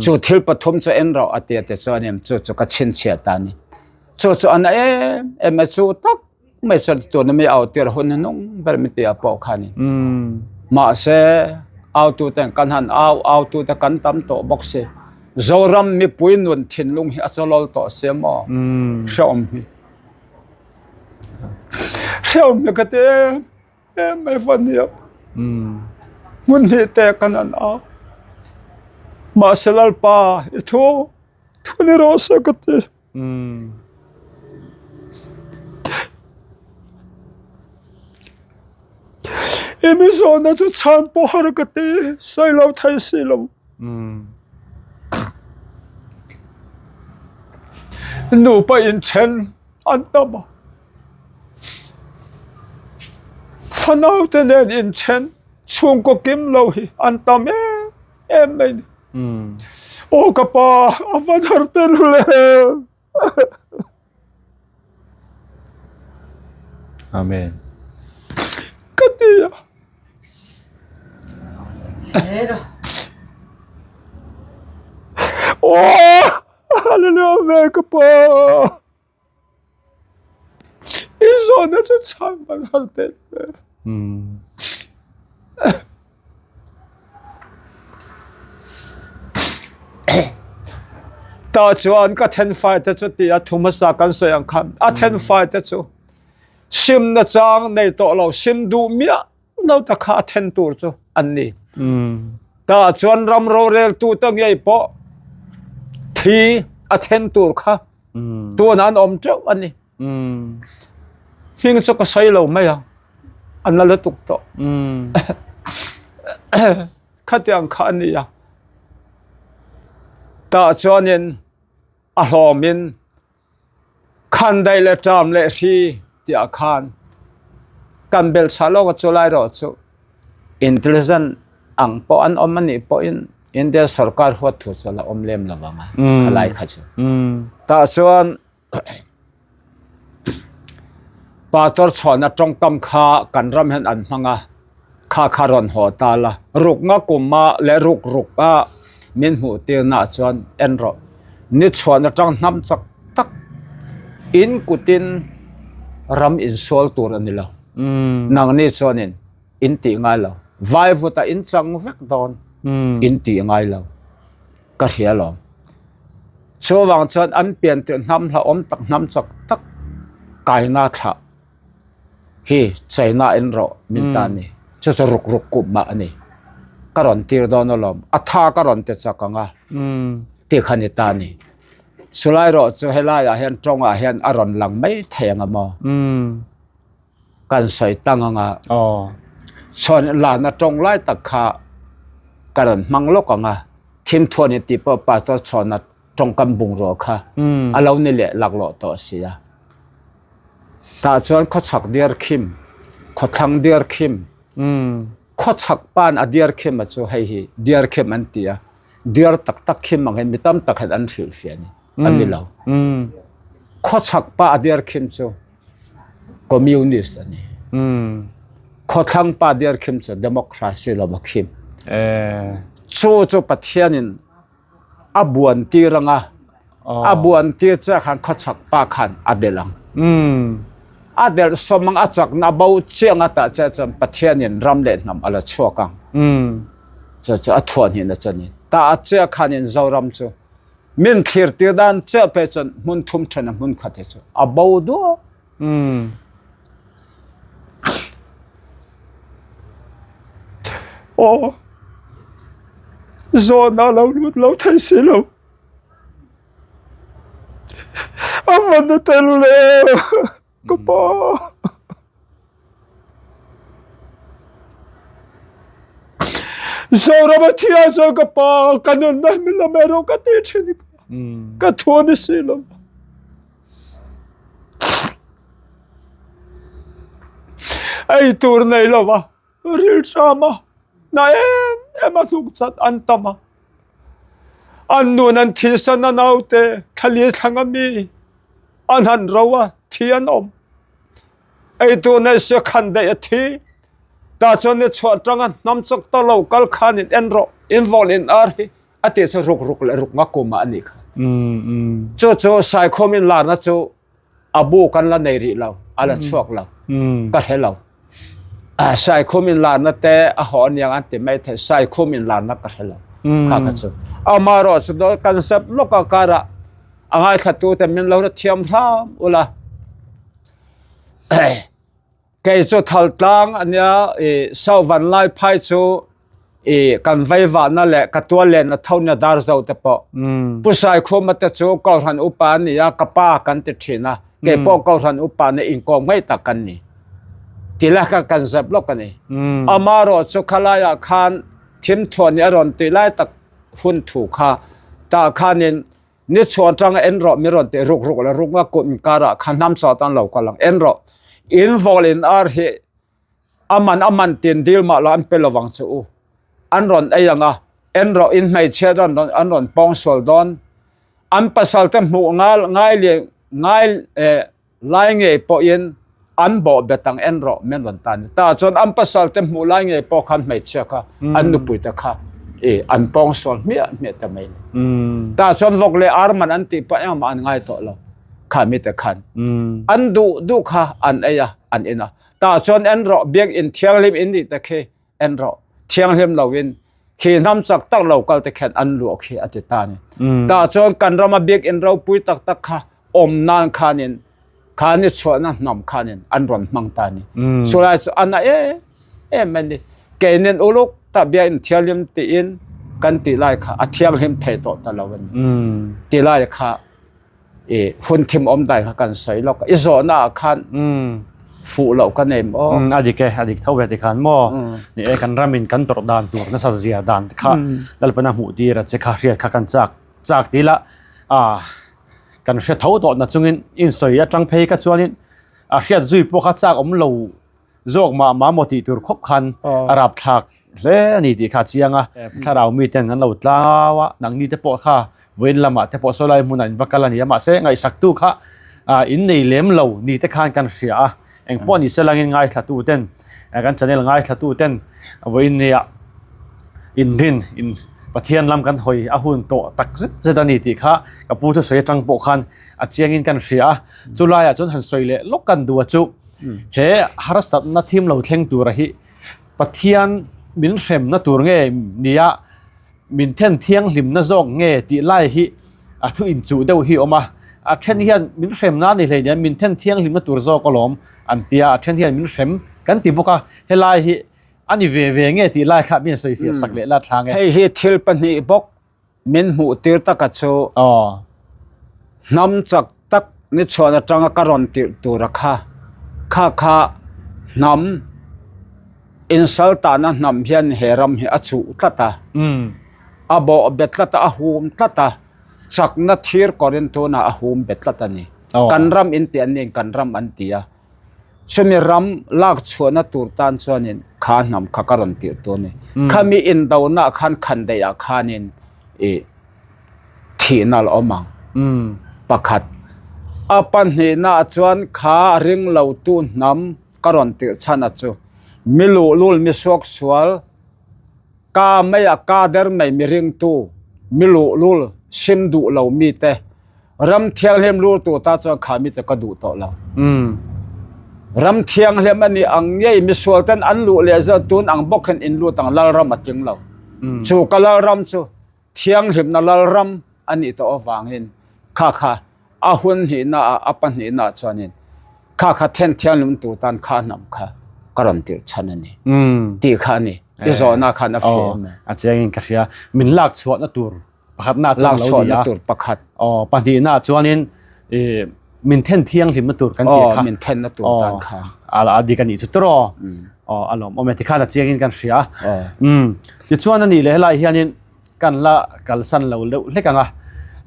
Chu thil pathum chu en rawh a ti a tichuanin chu chu ka chhinchhiah ta a ni. Chu chu a na em em a, chu tak mai chuan tuna mi au tir hun hi nung ber mi tia pawh kha ni. Mahse au tu ten kan han au au tu te kan tam tawh bawk si. Zoram mipui nun thinlung hi a chawlawl tawh si maw? Hreawm hi. Hreawm hi ka ti em em mai va nia. Hmun hnih te kan han au. Mahse Lalpa i thu thu ni rawh se ka ti. I mi zawhna chu chhan pawh har ka ti, sawi lo thei si lo. Nupa inthen an tam a, fanaute nen inthen chhungkaw kim lo hi an tam em em mai ni. Aw ka pa a va dar tel le. Amen. Ka ti a. Aw hallelujah amen ka pa. I zawhna chu chhang kan har tel le. Tah chuan ka then fai te chu ti a thu hmasa kan sawi ang khan a then fai te chu simna chang nei tawh lo sim duh miah lo ta kha a then tur chu an ni. Tah chuan ram rorel tu te ngei pawh thi a then tur kha tun an awm teuh a ni. Hming chu ka sawi lo mai a, a na lutuk tawh. Khatiang kha a ni a. Tah chuanin a hlawmin khandaih leh ṭam leh hri tiah khan kan belchhah lawk a chu lai erawh chu intelligent ang pawh an awm a nih pawhin India sorkar huat thu chu a la awm lem lo vang a, khalai kha chu. Tah chuan. Pastor chhuahna tawngkam kha kan ram hian an hmang a, kha kha rawn haw ta la. Rukna kuma leh ruk ruk a min hmuh tirna ah chuan en rawh. Ni chhuahna tang hnam chak tak in kutin ram insual tur a ni lo. Nangni chuanin in tih ngai lo. Vaivut ah in chang vek dawn in tih ngai lo. Ka hria lawm. Chuvang chuan an pian tirh hnam hlauhawm tak hnam chak tak kaina thlah hi China in rawh min ta ni. Chu chu ruk ruk kup mah a ni. Ka rawn tir dawn alawm. A tha ka rawn ti chak ang a tih kha ni ta ni. Chulai rawh chu helaiah hian tawngah hian a rawn lang mai thei ang a maw? Kan sawi tang ang a. Chhuan lana tawng lai tak kha ka rawn hmang lawk ang a. Thimthuan in tih pawh pastor chhuana tawngkam bungrua kha a lo ni leh laklawh tawh si a. Tah chuan khawchhak diar khim, khawthlang diar khim, khawchhak pan a diar khim a chu hei hi diar khim an ti a, diar tak tak khim ang hian mi tam tak hian an hrilhfiah a ni, an ni lo. Khawchhak pa a diar khim chu Communist a ni. Khawthlang pa diar khim chu democracy lawm a khim. Chu chu Pathianin a buan tir anga a buan tir che khan khawchhak pa khan a delh ang. A delh sawm ang a chakna bo chiang a tah che chuan Pathianin ram leh hnam a la chhuak ang. Chu chu a thuah hnihna chu a ni. Tah che khanin Zoram chu Min thlir tir dan chiah pe chuan hmun thum then a hmun khat hi chu a bo duak. Aw zawhna lo lut lo thei si lo. A van na tel le ka pa. Zoram a thi ah chuan ka pa ka nunna hi min la mai rawh ka ti thin ka thu a ni si lo. Ei tur nei lo va rilṭam a na em em a hnuk chat an tam a an nun an thilsan a naute thlali thlang a mi an han ro a thi an awm. Eitur nei sia khan daih a thi. Tah chuan ni chhuah atanga hnam chak ta lo kal khan in en rawh, in vawn in ar hi a tih chu ruk ruk leh ruk nga kum ah a nih kha. Chu chu Saikhawm in larna chu a bu kan la nei rih lo, a la chhuak lo, ka hre lo. Saikhawm in larna te a haw aniang an ti mai thei, Saikhawm in larna ka hre lo kha kha chu. Amaherawh chu kan zep lawk a karah a ngaithla te min lo hre thiam hram ula. Kei chu thal tlang ania i Sauvan lai phai chu i kan veivahna leh ka tual len a tho nia dar zo te pawh. Pu Saikhuma te chu Kohhran upa a ni a, ka pa kan ti thin a, kei pawh Kohhran upa nia inkawm ngei tak kan ni. Ti lai kha kan zep lawk a ni. Amaherawh chu khalaiah khan thimthuan hi a rawn tih lai tak hun thu kha tah khanin Ni chhuah atanga en rawh mi rawn tih ruk ruk leh ruk nga kut inkarah kha hnam chaw tan lo kal ang en rawh in vawl in ar hi a man a man tin dil mah la an pe lovang che u an rawn ei ang a en rawh in hmeichhia an rawn an rawn pawng sual dawn an pasal te hmuh ngal ngai leh ngai eh Lai ngei pawhin an bawh bet ang en rawh min rawn tan ta chuan an pasal te hmuh lai ngei pawh khan hmeichhia kha an nupui te kha i an pawng sual hmiah hmiah ta mai ni. Ta chuan vawk leh ar man an tih pawh engmah an ngai tawh lo kha mi te khan an duh duh kha an ei a an in a ta chuan en rawh biakinn thianghlim in nih te khi en rawh thianghlim lo in khi hnam chak tak lo kal te khian an luah khi a ti ta ni. Ta chuan kan rama biakinn ropui tak tak kha awm nan khanin kha ni chhuahna hnam khanin an rawn hmang ta ni. Chulai chu a na em em a ni. Keinin uluk tak biakinn thianghlim tiin kan tih lai kha a thianghlim thei tawh ta lo a ni. Ti lai kha i hun thim awm dai kha kan sawi lawk a. I zawhna ah khan fuh loh ka nei maw? A dik e, a dik tho ve tikhan maw? Ni e, kan ramin kan tawrh dan tur nasa zia dan kha Lalpana hmuh tir a che kha hriat kha kan chak chak ti la a kan hre tho tawh na chungin insawi atang phei kha chuanin a hriat zui pawh kha chak awm lo zawk mah mah maw tih tur khawp khan a rap thlak hle a ni tih kha a chiang a. Thlarau miten an lo tlau a, nangni te pawh kha vawiin lamah te pawh sawi lai hmunah in va kal a ni a, mahse ngaihsaktu kha in nei lem lo ni te khan kan hria a. Eng pawh ni se langin ngaithlatu ten kan channel ngaithlatu ten vawiin nia inrin in Pathian lam kan hawi a hun tawh tak zet zet a ni tih kha ka pu thusawi atang pawh khan a chiangin kan hria a. Chulaiah chuan han sawi leh lawk kan duh a chu he harsatna thim lo thleng tura hi Pathian min hremna tur nge nia min then thianghlimna zawk nge tih lai hi a thu inchuh deuh hi a awm a. A then hian min hremna a ni hleinem min then thianghlimna tur zawk alawm an tia a then hian min hrem kan ti bawk a helai hi a ni ve ve nge tih lai kha min sawi fiah sak leh la tha nge. Hei hi thil pahnih bawk min hmuh tir taka chu hnam chak tak ni chhuan atanga ka rawn tirh tura kha kha kha hnam insaltana hnam hian he ram hi a chuh tlat a a bawh bet tlat a a hum tlat a chakna thir kawrin tunah a hum bet tlat a ni kan ram in tih an niin kan ram an ti a. Chumi ram lak chhuahna tur tan chuanin kha hnam kha ka rawn tirh tur a ni. Khami indonaah khan khandaihah khanin ih thihna a la awm ang. Pakhat. A pahnihnaah chuan kha ringlotu hnam ka rawn tirh chhan a chu mi luhlul mi suaksual ka maia ka der mai mi ringtu mi luhlul sim duh lo mite Ram thianghlim lur tur ta chuan kha mi chu ka duh tawh lo. Ram thianghlim a nih ang ngei misual ten an luh leh zawt tun ang bawk hian in lut ang lalram a tling lo. Chu ka lalram chu thianghlimna lalram a nih tawh avangin kha kha a hun hnihna ah a pahnihna ah chuanin kha kha then thianghlim tur tan kha hnam kha ka rawn tirh chhan a ni tih kha a ni. I zawhna khan a fiah em? A chiangin ka hria. Min lak chhuahna tur pakhatna chuan lo ni a tur pakhat aw pahnihna chuanin i min then thianghlimna tur kan tih kha min thenna tur tan kha ala dik ani chu tro aw alawm awm e tikhan a chiangin kan hria um tichuan ani leh helai hianin kan la kalsan lo deuh hlek anga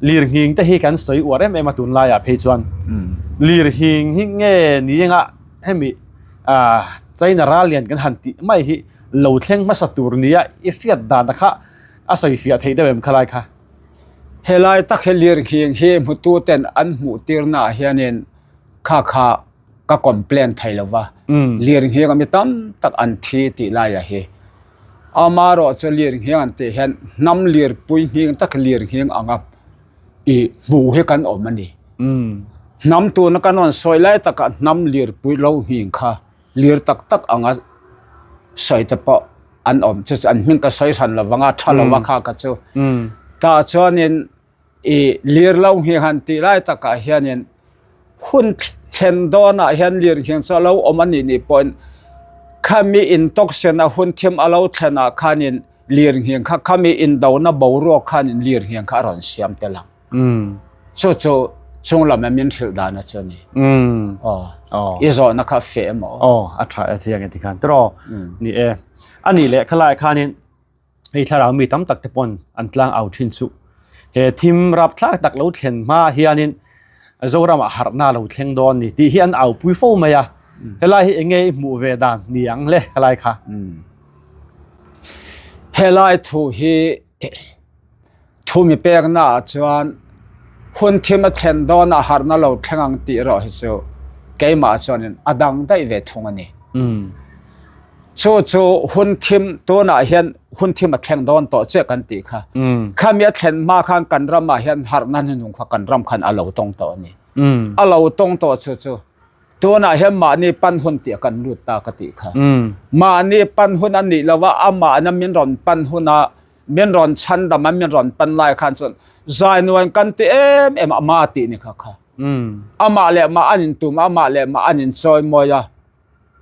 lir nghing te hi kan sawi uar em em a tunlaiah phei chuan lir hing hi nge ni anga hemi a China ral lian kan han tih mai hi lo thleng hmasa tur nia i hriat dan a kha A sawi fiah theih deuh em khalai kha? Helai tak hi lirnghing hi hmutu ten an hmuh tirna ah hianin kha kha ka complain thei lo va, lirnghing a mi tam tak an thi tih lai a hi. Amarawh chu lirnghing an tih hian hnam lirpui nghing tak lirnghing anga i hmu hi kan awm a ni. Hnam tuna kan rawn sawi lai takah hnam lirpui lo nghing kha lir tak tak anga sawi te pawh an awm chu chu an hming ka sawi hran lo vanga tha lo a kha ka chu tah chuanin i lir lo hi han tih lai takah hianin hun thlen dawnah hian lir hian chu a lo awm a nih nih pawhin khami intawksian a hun thim a lo thlenah khanin lir nghing kha khami indona boruak khanin lir nghing kha a rawn siam tel ang. Chu chu chunglam a min hrilh dan a chu ni. Aw. I zawhna kha feh emaw? Aw, a tha e chiang e tikhan tiraw. Ni e. A nih leh khalai khanin hei thlarau mi tam tak te pawn an tlang au thin chu. He thim rapthlak tak lo thlen hma hianin Zoram ah harhna lo thleng dawn ni tih hi an au pui fo mai a. Helai hi enge i hmuh ve dan ni ang le khalai kha? Helai thu hi Thumi pekna ah chuan hun thim a thlen dawn a harhna lo thleng ang tih erawh hi chu keimah chuanin a dang daih ve thung a ni. Chu chu hun thim tunah hian hun thim a thleng dawn tawh chiah kan tih kha. Khami a thlen hma khan kan ramah hian harhna hnuhnung kha kan ram khan a lo tawng tawh a ni. A lo tawng tawh chu chu Tunah hian mahni pan hun tih kan lut ta ka tih kha. Mahni pan hun a nih lova amahna min rawn pan huna min rawn chhandam a min rawn pan lai khan chuan zainuan kan ti em em a ma tih ni kha kha. Amah leh mah an intum a, amah leh mah an inchawi mawi a,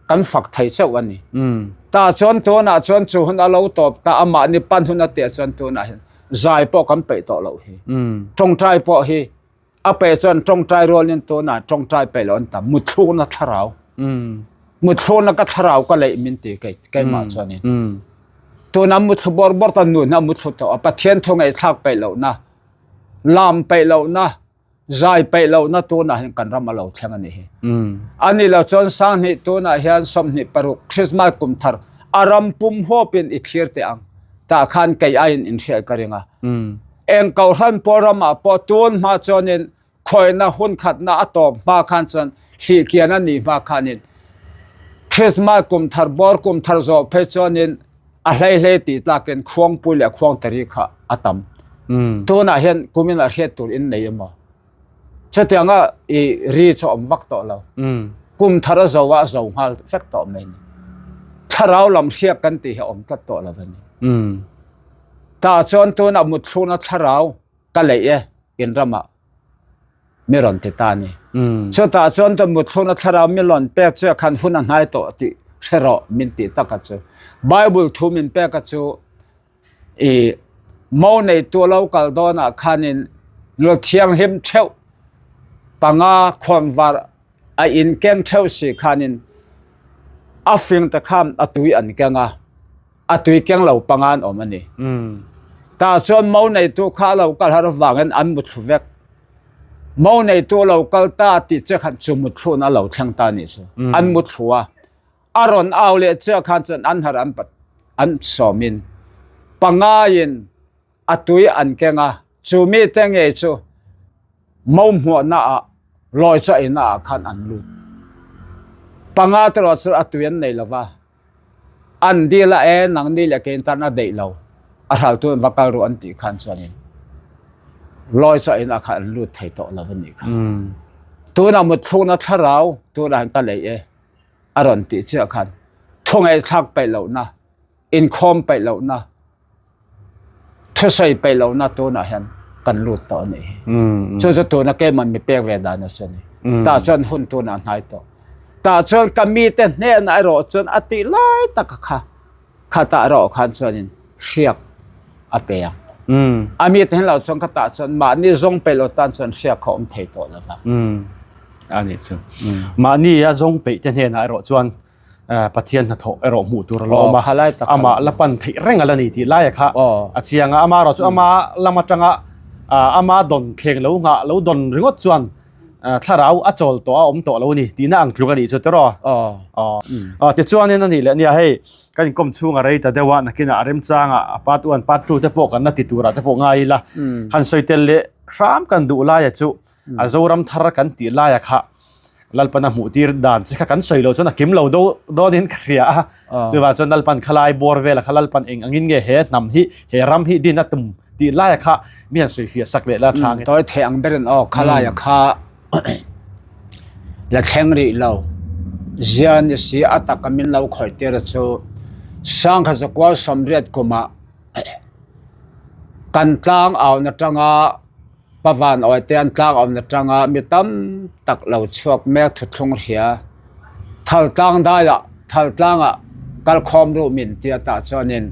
kan fak thei chauh a ni. Tah chuan tunah chuan chu hun a lo tawp ta, amahni pan hun a tih chuan tunah hian zai pawh kan peih tawh loh hi. Tawngtai pawh hi A pe chuan tawngtai rualin tunah tawngtai peih loh an tam. Muthlukna thlarau. Muthlukna ka thlarau ka leih min ti kei keimah chuanin. Tuna muthlu bawr bawr ta nun a muthlu tawh a. Pathian thu ngaihthlak peih lohna, lam peih lohna, zai peih lohna tunah hian kan ram a lo thleng a nih hi. A nih loh chuan sanghnih tunah hian 26 Christmas kum thar a ram pum huapin i thlir teh ang. Tah khan kei aiin inhriat ka ring a. Eng kohhran pawl ramah pawh tun hma chuanin khawihna hun khatna a tawp hma khan chuan hlihkian a nih hma khanin Christmas kum thar bawr kum thar zawh phei chuanin a hlei hlei tih tlakin khuangpui leh khuangtari kha a tam. Tunah hian kumin a hriat tur in nei emaw? Chutianga i ri chu awm vak tawh lo. Kum thar a zo a, a zo nghal vek tawh mai ni. Thlarau lam hriak kan tih hi a awm tlat tawh lo a ni. Tah chuan tunah mutthluna thlarau ka leih e in ramah mi rawn ti ta a ni. Chutah chuan ka mutthluna thlarau mi rawn pek chu khan hun a hnai tawh tih hre rawh min tih taka chu. Bible thu min pek a chu I mo neitu a lo kal dawnah khanin lu thianghlim theuh panga khawnvar a in keng theuh si khanin a fing te khan a tui an keng a, a tui keng lo panga an awm a ni. Tah chuan mo neitu kha a lo kal har avangin an muthlu vek. Mo neitu a lo kal ta tih che khan chu mutthluhna a lo thleng ta a nih chu. An muthlu a. A rawn au leh chiah khan chuan an harh an pat an sawmin pangaiin a tui an keng a, chu mite ngei chu mo hmuahna ah lawi chaw eina ah khan an lut. Panga te erawh chu a tui an nei lova, an dil a e nangni leh kein tan a deih lo, a hraltu an va kal ru an tih khan chuanin lawi chaw eina ah khan an lut thei tawh lo a nih kha. Tunah mutthlukna thlarau tunah hian ka lei e. a rawn tih chiah khan thawngaihthlak peih lohna, inkhawm peih lohna, thusawi peih lohna tunah hian kan lut tawh a nih hi. Chu chu tuna keiman mi pek ve dan a chu a ni. Tah chuan hun tunah hnai tawh. Tah chuan ka mite hnenah erawh chuan a tih lai taka kha khatah erawh khan chuanin hriak a pe ang. A mi te hin lo chuan khatah chuan mahni zawng peih lo tan chuan hriak kha awm thei tawh lo va. A nih chu. Mahni a zawng peih te hnenah erawh chuan Pathian hnathawh erawh hmuh tur a la awm a. Amah la pan theih reng a la ni tih laia kha a chiang a. Ama erawh chu ama lam atanga ama dawn thleng lo nghah lo dawn ringawt chuan thlarau a chawl tawh a awm tawh lo a ni tihna ang tluk a nih chu tiraw? Aw. Tichuanin a nih leh nia hei kan inkawm chhung a rei ta deuh a nakinah a remchangah a part one part two te pawh kan la ti turah te pawh ngai ila han sawi tel leh hram kan duh laia chu a Zoram thar kan tih laia kha Lalpan a hmuh tir dan che kha kan sawi loh chuan a kim lo dawnin ka hria a chuvang chuan Lalpan khalai bawr vela kha Lalpan eng angin nge he hnam hi he ram hi din a tum tih laia kha mi han sawi fiah sak leh la tha nge. Tawi thei ang berin aw khalaia kha la thleng rih lo zia ni si a taka min lo khawih tir chu Sangha Zakual sawmriat kumah kan tlang auna tanga Pavan awite an tlang awmna tanga mi tam tak lo chhuak mek thuthlung hria. Thal tlang daiah thal tlangah kalkhawm ruh min ti a tah chuanin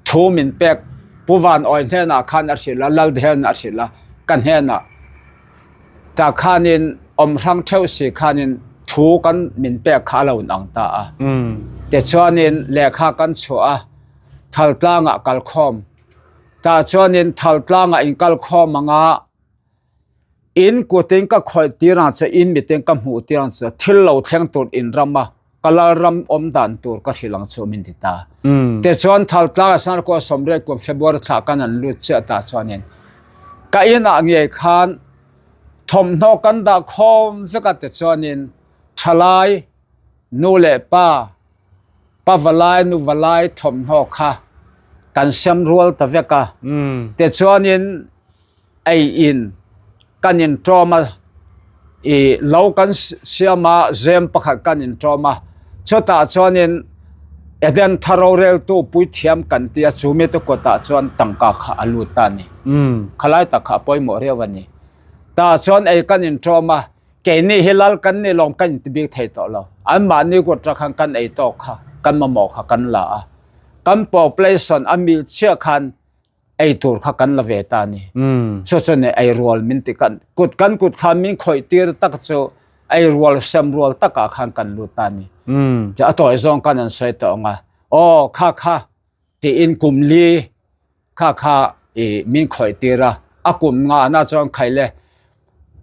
thu min pek Pu Van Awi hnenah khan a hrilh a, Laldhen a hrilh a, ka hnenah tah khanin awm hrang theuh si khanin thu kan min pek kha a lo inang ta a. Tichuanin lehkha kan chhuah a, thal tlangah kalkhawm Tah chuanin thal tlangah in kal khawm ang a, in kutin ka khawih tir ang che, in mitin ka hmuh tir ang che, thil lo thleng tur in ram a, ka lal ram awm dan tur ka hrilh ang chu min ti ta. Tichuan thal tlangah Sanarkua sawmriat kum February thla kan an lut chiah tah chuanin ka inah ngei khan thawmhnaw kan dah khawm vek a tichuanin thalai nu leh pa Pa valai nu valai thawmhnaw kha kan sem rual ta vek a, tichuanin ei in kan inṭawm a, ih lo kan siam a, zem pakhat kan inṭawm a, chutah chuanin Eden thar roreltu puithiam kan tia chu mite kawtah chuan tangka kha a lut ta a ni. Khalai tak kha a pawimawh riau a ni. Tah chuan ei kan inṭawm a. Keini hi lal kan ni lawng kan inti bik thei tawh lo. Anmahni kut rak khan kan ei tawk kha, kan mamawh kha kan la a. Kan population a mil chiah khan ei tur kha kan la ve ta a ni. Chu chu ni ei rual min ti kan kut kan kut khan min khawih tir tak chu ei rual sem rual takah khan kan lut ta a ni. Chu a tawi zawng kan an sawi tawh ang a, aw kha kha tiin kum li Kha kha i min khawih tir a, a kum ngahna chuan khaih le.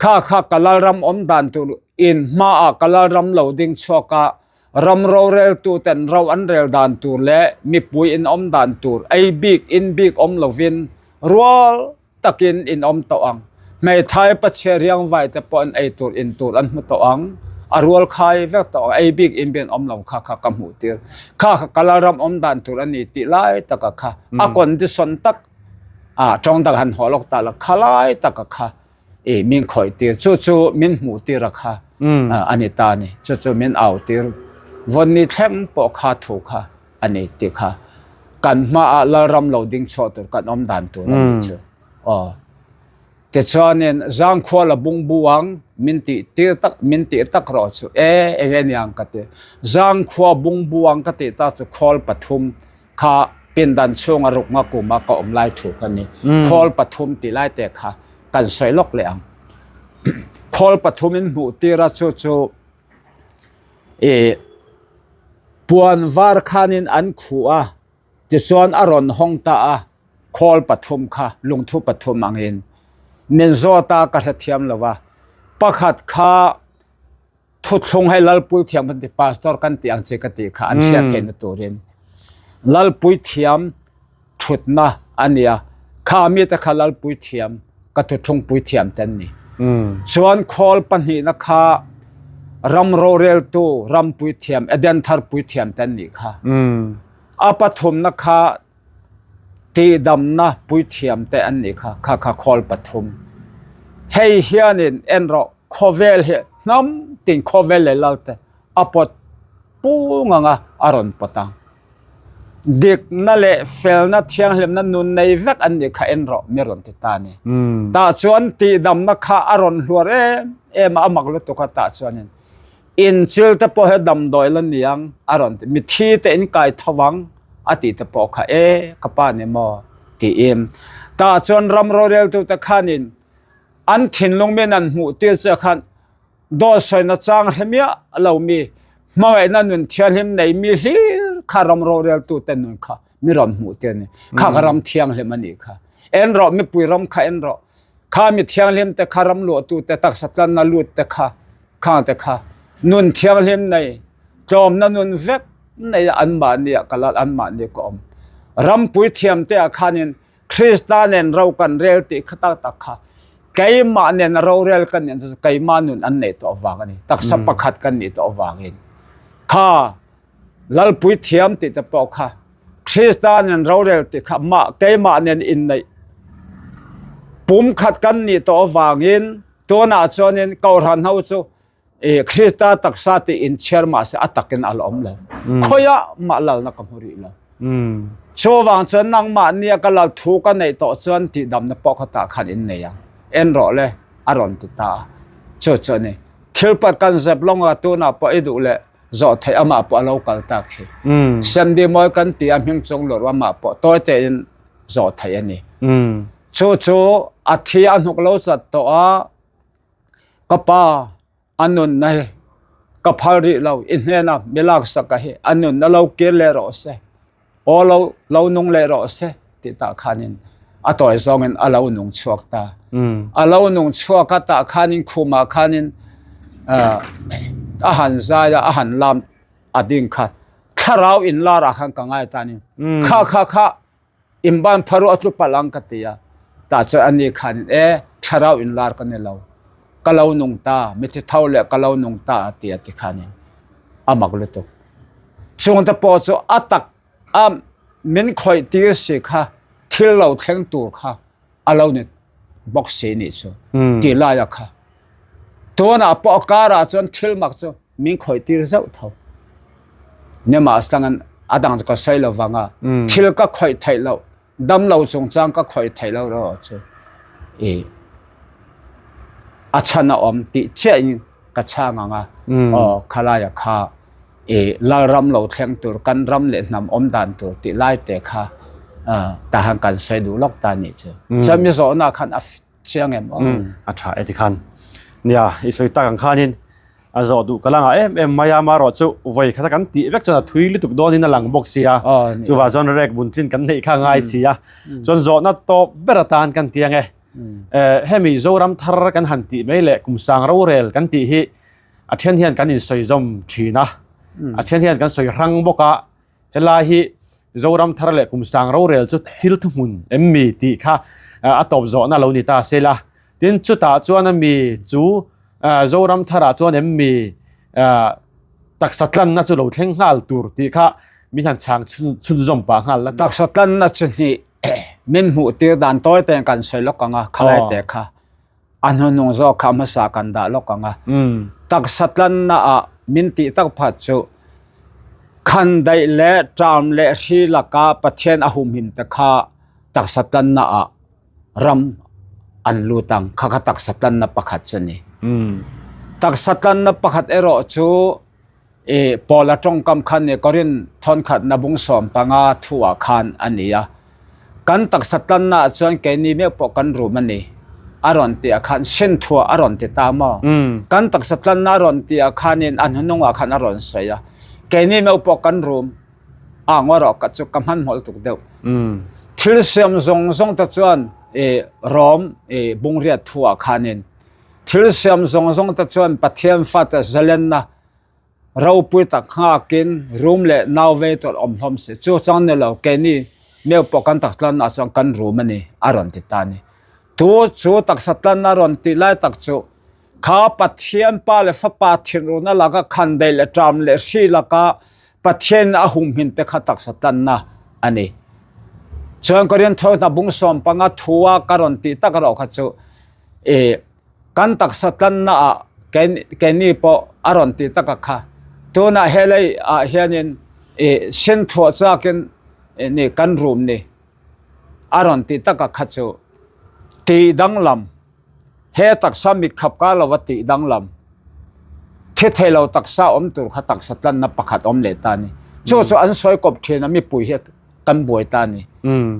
Kha kha ka lalram awm dan tur in hmaah ka lalram lo ding chhuak a, ram roreltu ten ro an rel dan tur leh mipui in awm dan tur ei bik in bik awm lovin rual takin in awm tawh ang. Hmeithai pachhia riangvai te pawh an ei tur in tur an hmu tawh ang. a rual khai vek tawh ang ei bik in bian awm lo kha kha ka hmuh tir kha kha ka Lalram awm dan tur a ni tih lai taka kha a condition tak a tawng dang han haw lawk ta la kha lai taka kha i min khawih tir chu chu min hmuh tir a kha a ni ta a ni chu chu min au tir vawn ni thleng pawh kha thu kha a ni tih kha kan hmaah Lalram lo ding chhuah tur kan awm dan tur a ni chu aw. Tichuanin Zangkhua la bungbu ang min tih tir tak min tih tak rawh chu e eng e niang ka ti. Zangkhua bungbu ang ka tih tak chu khawl pathum kha pindan chhunga ruknga kuma ka awm lai thu ka ni. Khawl pathum tih lai te kha kan sawi lawk leh ang. Khawl pathum in hmuh tir a chu chu ih puan var khanin an khuh a tichuan a rawn hawng ta a. Khawl pathum kha lungthu pathum angin min zawt a ka hrethiam lo a, pakhat kha thuthlung hei Lalpui thiam kan ti pastor kan tih ang chi ka tih kha an hriat theihna turin Lalpui thiam thutna a nia kha mite kha Lalpui thiam ka thuthlung pui thiam te an ni. Chuan khawl pahnihna kha ram roreltu rampui thiam Eden thar pui thiam te an nih kha. A pathumna kha Tihdamna puithiam te an nih kha, kha kha khawl pathum. Hei hianin en rawh, khawvel hi hnam tin khawvel leh lal te a pawt pung anga a rawn pawt ang. Dikna leh felna thianghlimna nun nei vek an nih kha en rawh mi rawn ti ta a ni. Tah chuan tihdamna kha a rawn hluar em em a, a mak lutuk a tah chuanin Inchil te pawh hi damdawi la niang a rawn ti, mithi te in kai tho ang a tih te pawh kha e ka pa ni maw tiin. Tah chuan ram roreltu te khanin an thinlung min an hmuh tir che khan dawt sawina chang hre miah lo mi, hmangaihna nun thianghlim nei mi hlir kha ram roreltu te nun kha mi rawn hmuh tir a ni. Kha kha ram thianghlim a nih kha. En rawh mipui ram kha en rawh. Kha mi thianghlim te kha ram luahtu te taksa tlanna lut te kha khang te kha nun thianghlim nei tlawmna nun vek nei a anmahni ah ka lal anmahni ka awm. Rampui thiam te ah khanin Krista nen ro kan rel tih kha tak tak kha keimah nen rorel kan nih chu keimah nun an neih tawh vang a ni. Taksa pakhat kan nih tawh vangin kha Lalpui thiam tih te pawh kha Krista nen rorel tih kha mah keimah nen inneih pumkhat kan nih tawh avangin tunah chuanin Kohhran ho chu i Krista taksa tih inchhiar mah se a takin a la awm lo. Khawiah mah lalna ka hmu rih lo. Chuvang chuan nangmah nia ka lal thu ka neih tawh chuan tihdamna pawh kha tah khan in nei ang. En rawh le a rawn ti ta a. Chu chu a ni. Thil pat kan zep lawng a tunah pawh i duh leh zawh theih amah pawh a lo kal tak hi. Sandy mawi kan ti a hming chung lawrh amah pawh tawi tein zawh theih a ni. Chu chu a thi a hnuk lo chat tawh a, ka pa a nunna hi ka phal rih lo i hnena mi laksak a hi a nunna lo kir leh rawh se. Aw lo lo nung leh rawh se tih tah khanin a tawi zawngin a lo nung chhuak ta. A lo nung chhuak a tah khanin khumah khanin a han zai a, a han lam a ding kha thlarau in lar ah khan ka ngai ta ni. Kha kha kha inban pharu a tlu palh ang ka ti a. Tah chuan ani khanin e thlarau in lar ka ni lo. Ka lo nung ta, mithi tho leh ka lo nung ta a ti a ti khanin a mak lutuk. Chungte pawh chu a tak a min khawih tir si kha thil lo thleng tur kha a lo ni bawk si nih chu tih laia kha. Tunah pawh a karah chuan thil mak chu min khawih tir zauh tho. Nimahsangin a dang chu ka sawi lo vang a, thil ka khawih theih loh damlo chungchang ka khawih theih loh erawh chu i a chhan a awm tih chiahin ka chhang ang a, aw khalaia kha i Lalram lo thleng tur kan ram leh hnam awm dan tur tih lai te kha tahan kan sawi duh lawk ta nih chu. Chuan mi zawhna khan a chiang em aw. A tha e tikhan. Nia i sawi tak ang khanin a zawh duh ka la ngah em em mai a, amaherawh chu vawi khata kan tih vek chuan a thui lutuk dawnin a lang bawk si a, chuvah chuan rek bun chin kan neih kha a ngai si a, chuan zawhna tawp ber atan kan ti ang e. Hemi Zoram thar kan han tih mai leh kum sang rorel kan tih hi a then hian kan insawi zawm thin a, a then hian kan sawi hrang bawk a, Helai hi Zoram thar leh kum sang rorel chu thil thuhmun em mi tih kha a tawp zawhna lo ni ta se la. Tin, chutah chuan a mi chu Zoram tharah chuan em mi Taksa tlanna chu lo thleng nghal tur tih kha min han chhang chhunzawm pah nghal la. Taksa tlanna chu hnih min hmuh tir dan tawi te kan sawi lawk ang a, khalai te kha a hnuhnung zawk kha hmasa kan dah lawk ang a. Taksa tlanna ah min tih tak phat chu khandaih leh ṭam leh hri laka Pathian a humhim te kha taksa tlanna ah ram an lut ang kha kha taksa tlanna pakhat chu a ni. Taksa tlanna pakhat erawh chu i Paula tawngkam khan ni Korin thawnkhatna bung 15 thuah khan a ni a. Kan taksa tlanna ah chuan keini meuh pawh kan rum a ni a rawn tih ah khan sin thuah a rawn ti ta maw? Kan taksa tlanna a rawn tih ah khanin a hnuhnungah khan a rawn sawi a. Keini meuh pawh kan rum. A ngaw rawh ka chu ka hmanhmawh lutuk deuh. Thil siam zawng zawng te chuan i Rom i bungriat thu ah khanin thil siam zawng zawng te chuan Pathian fate zalenna ropui tak nghakin rum leh nau vei tur awm hlawm si. Chu chang ni lo keini meu pawh kan taksa tlanna ah chuan kan rum a ni a rawn ti ta a ni. Tu chu taksa tlanna rawn tih lai tak chu Kha Pathian Pa le Fapa thinurna laka khandaih le ṭam le hri laka Pathian a humhim te kha taksa tlanna a ni. Chuan Korintho hna bung 15 thua ka rawn tih tak erawh kha chu i kan taksa tlanna ah keini pawh a rawn tih taka kha tunah helai ah hianin i sin thuah chakin ni kan rum ni a rawn tih taka kha chu tih danglam He taksa mitkhap kar lova tih danglam, thi thei lo taksa awm tur kha taksa tlanna pakhat awm leh ta a ni. Chu chu an sawi kawp thin a, mipui hi kan buai ta a ni.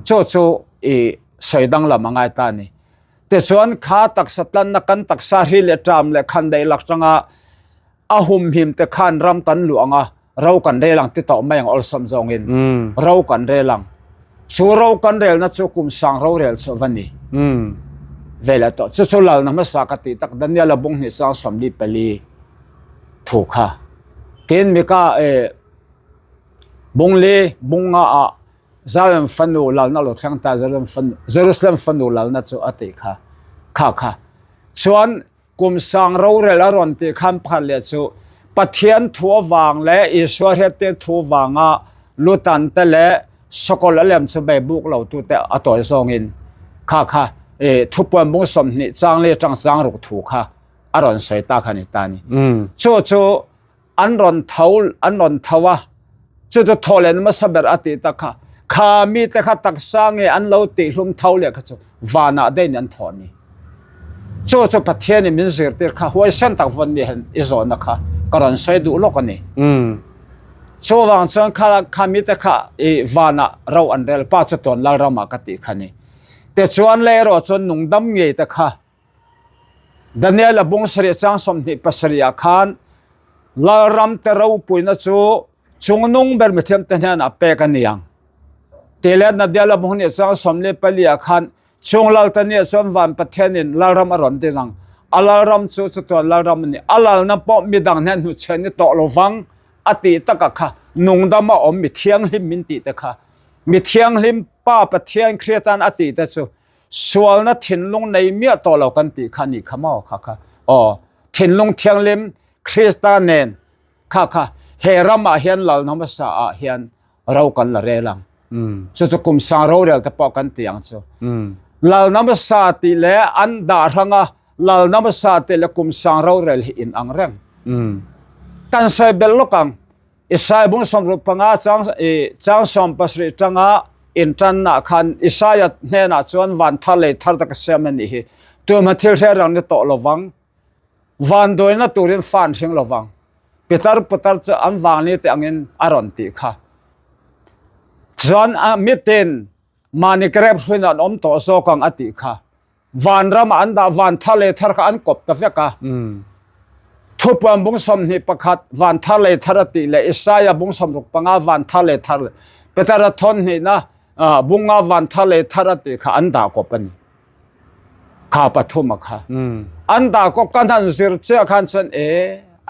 Chu chu i sawi danglam a ngai ta a ni. Tichuan kha taksa tlanna kan taksa hri leh ṭam leh khan daih lak tanga a humhim te khan ram kan luh ang a, ro kan rel ang ti tawh mai ang awlsam zawngin ro kan rel ang. Chu ro kan relna chu kum sang rorel chu va ni ve leh tawh. Chu chu lalna hmasa ka tih tak Daniela bung hnih chang 44 thu kha. Tin Mika bung li bung nga ah Zion fanu lalna lo thleng ta Jerusalem fanu lalna chu a tih kha kha kha. Chuan Kum sang rorel a rawn tih khan pakhat leh chu Pathian thu avang leh Isua hriattir thu vanga lutan te leh sakawlh a lem chu bei buk lo tu te a tawi zawngin kha kha thupuan bung 20 chang li atang chang ruk thu kha a rawn sawi ta kha ni ta ni. Chu chu an rawn tho an rawn tho a chu chu thaw leh hmasa ber a tih tak kha kha mi te kha taksa nge an lo tih hlum tho leh kha chu vanah daih in an thaw ni chu chu Pathian in min zirtir kha huaisen tak vawn mi hian i zawhna kha ka rawn sawi duh lawk a ni chuvang chuan kha kha mi te kha i vanah ro an rel pa chu tawn lal ramah ka tih kha ni tichuan leh erawh chuan nungdam ngei te kha Daniel-a bung sarih chang 27 ah khan Lalram te ropuina chu chungnung ber mithiam te hnenah pek a ni ang. Ti leh Daniel-a bung hnih chang 14 ah khan chung lal te nih chuan van Pathianin Lalram a rawn din ang. A Lalram chu chutiang Lalram a ni. A lalna pawh midang hnen hnuchhiah ni tawh lovang a tih takah kha nungdama awm mi thianghlim min tih te kha mi thianghlim Pa Pathian Kriatan a tih te chu Sualna thinlung nei miah tawh lo kan tih kha nih kha maw kha kha aw thinlung thianghlim Krista nen kha kha he ramah hian lalna hmasa ah hian ro kan la rel ang chu chu kum sang rorel te pawh kan ti ang chu lalna hmasa tih leh an dah hranga lalna hmasa tih leh kum sang rorel hi in ang reng kan sawi belh lawk ang Isaiah bung 65 chang i chang 17 tanga intanna khan Isaiah hnenah chuan van thar lei thar tak siam a nih hi tumah thil hre rang ni tawh lovang van dawina turin fan hring lovang pitar putar chu an vang ni te angin a rawn tih kha chuan a mitin mahni krep hruin an awm tawh zawk ang a tih kha Vanram ah an dah van thar lei thar kha an kawp ta vek a. Thupuan bung 21 van thar lei thar a tih leh Isaiah bung 65 van thar lei thar leh Petera thawn hnihna bunga van thar lei thar a tih kha an dah kawp a ni. Kha pathum a kha. An dah kawp kan han zir chiah khan chuan e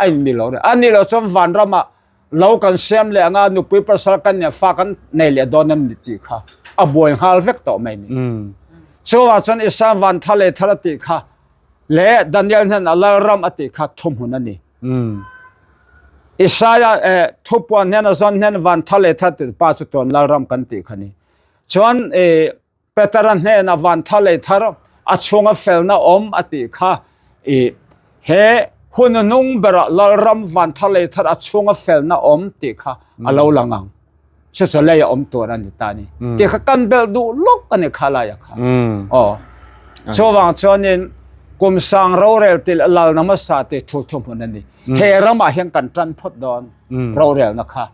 a in mi lo reng. A nih loh chuan vanram ah Lo kan siam leh anga nupui pasal kan nia fa kan nei leh dawn em ni tih kha a buai nghal vek tawh mai ni. Chuvang chuan Isaiah van thar leh thar a tih kha leh Daniel hnen a lalram a tih kha thuhmun a ni. Isaia eh, thupuan hnen a zawn hnen van thar leh thar tih pa chu tuan Lalram kan tih kha ni. Chuan eh, Petera hnena van thar leh thar a chhunga felna awm a tih kha i he hun hnung berah Lalram van thar leh thar a chhunga felna awm tih kha a lo lang ang. Chu chu lei a awm tur a ni ta ni. Tih kha kan belh duh lawk a ni kha laia kha. Aw. Chuvang chuanin kum sang rorel til lalna hmasa tih thu thuhmun a ni. He ramah hian kan tan phawt dawn rorelna kha.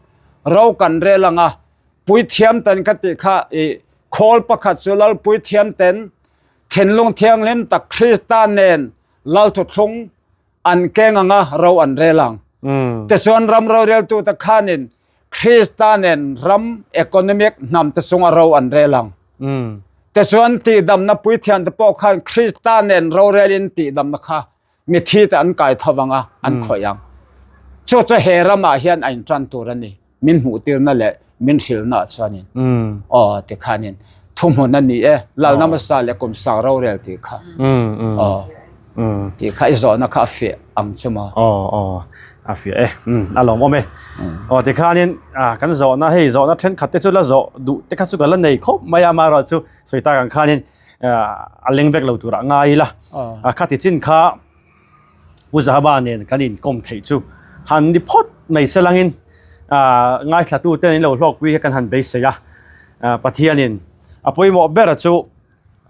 Ro kan rel anga Puithiam ten ka tih kha i khawl pakhat chu Lal Puithiam ten thinlung thianghlim tak Krista nen Lal thuthlung an keng anga ro an rel ang. Tichuan ram roreltu te khanin Krista nen ram economic hnam te chunga ro an rel ang. Tichuan tihdamna puithiam te pawh khan Krista nen rorelin tihdamna kha mithi te an kai tho anga an khawih ang. Chu chu he ramah hian a intan tur a ni. Min hmuh tirna leh min hrilhna ah chuanin aw tikhanin thuhmun a ni e Lalna hmasa leh kum sang rorel tih kha aw tih kha i zawhna kha a fiah ang chu maw. Aw aw a fiah e a lawmawm e. Aw tikhanin kan zawhna hei zawhna thenkhat te chu la zawh duh te kha chu ka la nei khawp mai a amaherawhchu sawi tak ang khanin a leng vek lo turah ngai ila khati chin kha Pu Zahaba nen kan inkawm theih chu han ni phawt mai se langin ngaithla ten in lo hlawkpui hi kan han beisei a Pathianin a pawimawh ber chu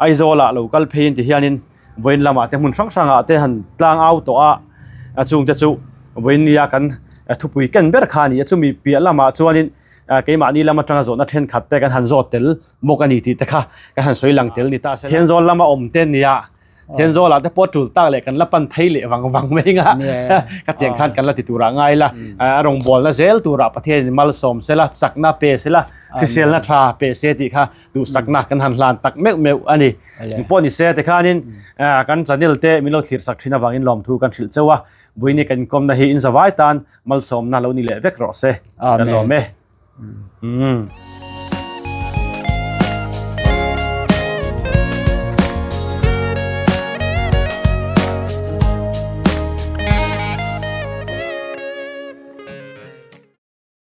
Aizawlah lo kal pheiin ti hianin vawiin lamah te hmun hrang hrangah te han tlang au tawh a chungte chu vawiin nia kan thupui ken ber kha a ni a chumi piah lamah chuanin keimahni lam atanga zawhna thenkhat te kan han zawt tel bawk a ni tih te kha kan han sawi lang tel ni ta se Thenzawl lama awm te nia Thenzawl ah te pawh tul tak leh kan la pan phei leh vang vang mai nga ka tiang khan kan la ti turah ngai la a rawngbawlna zel turah Pathian in malsawm se la chakna pe se la hriselna tha pe se tih kha duhsakna kan han hlan tak meuh meuh a ni engpawh ni se tikhanin kan channel te min lo thlir sak thin avangin lawmthu kan hrilh cheu a Buini kan inkawmna hi in zavai tan malsawmna lo ni leh vek rawh se. Kan lawm e.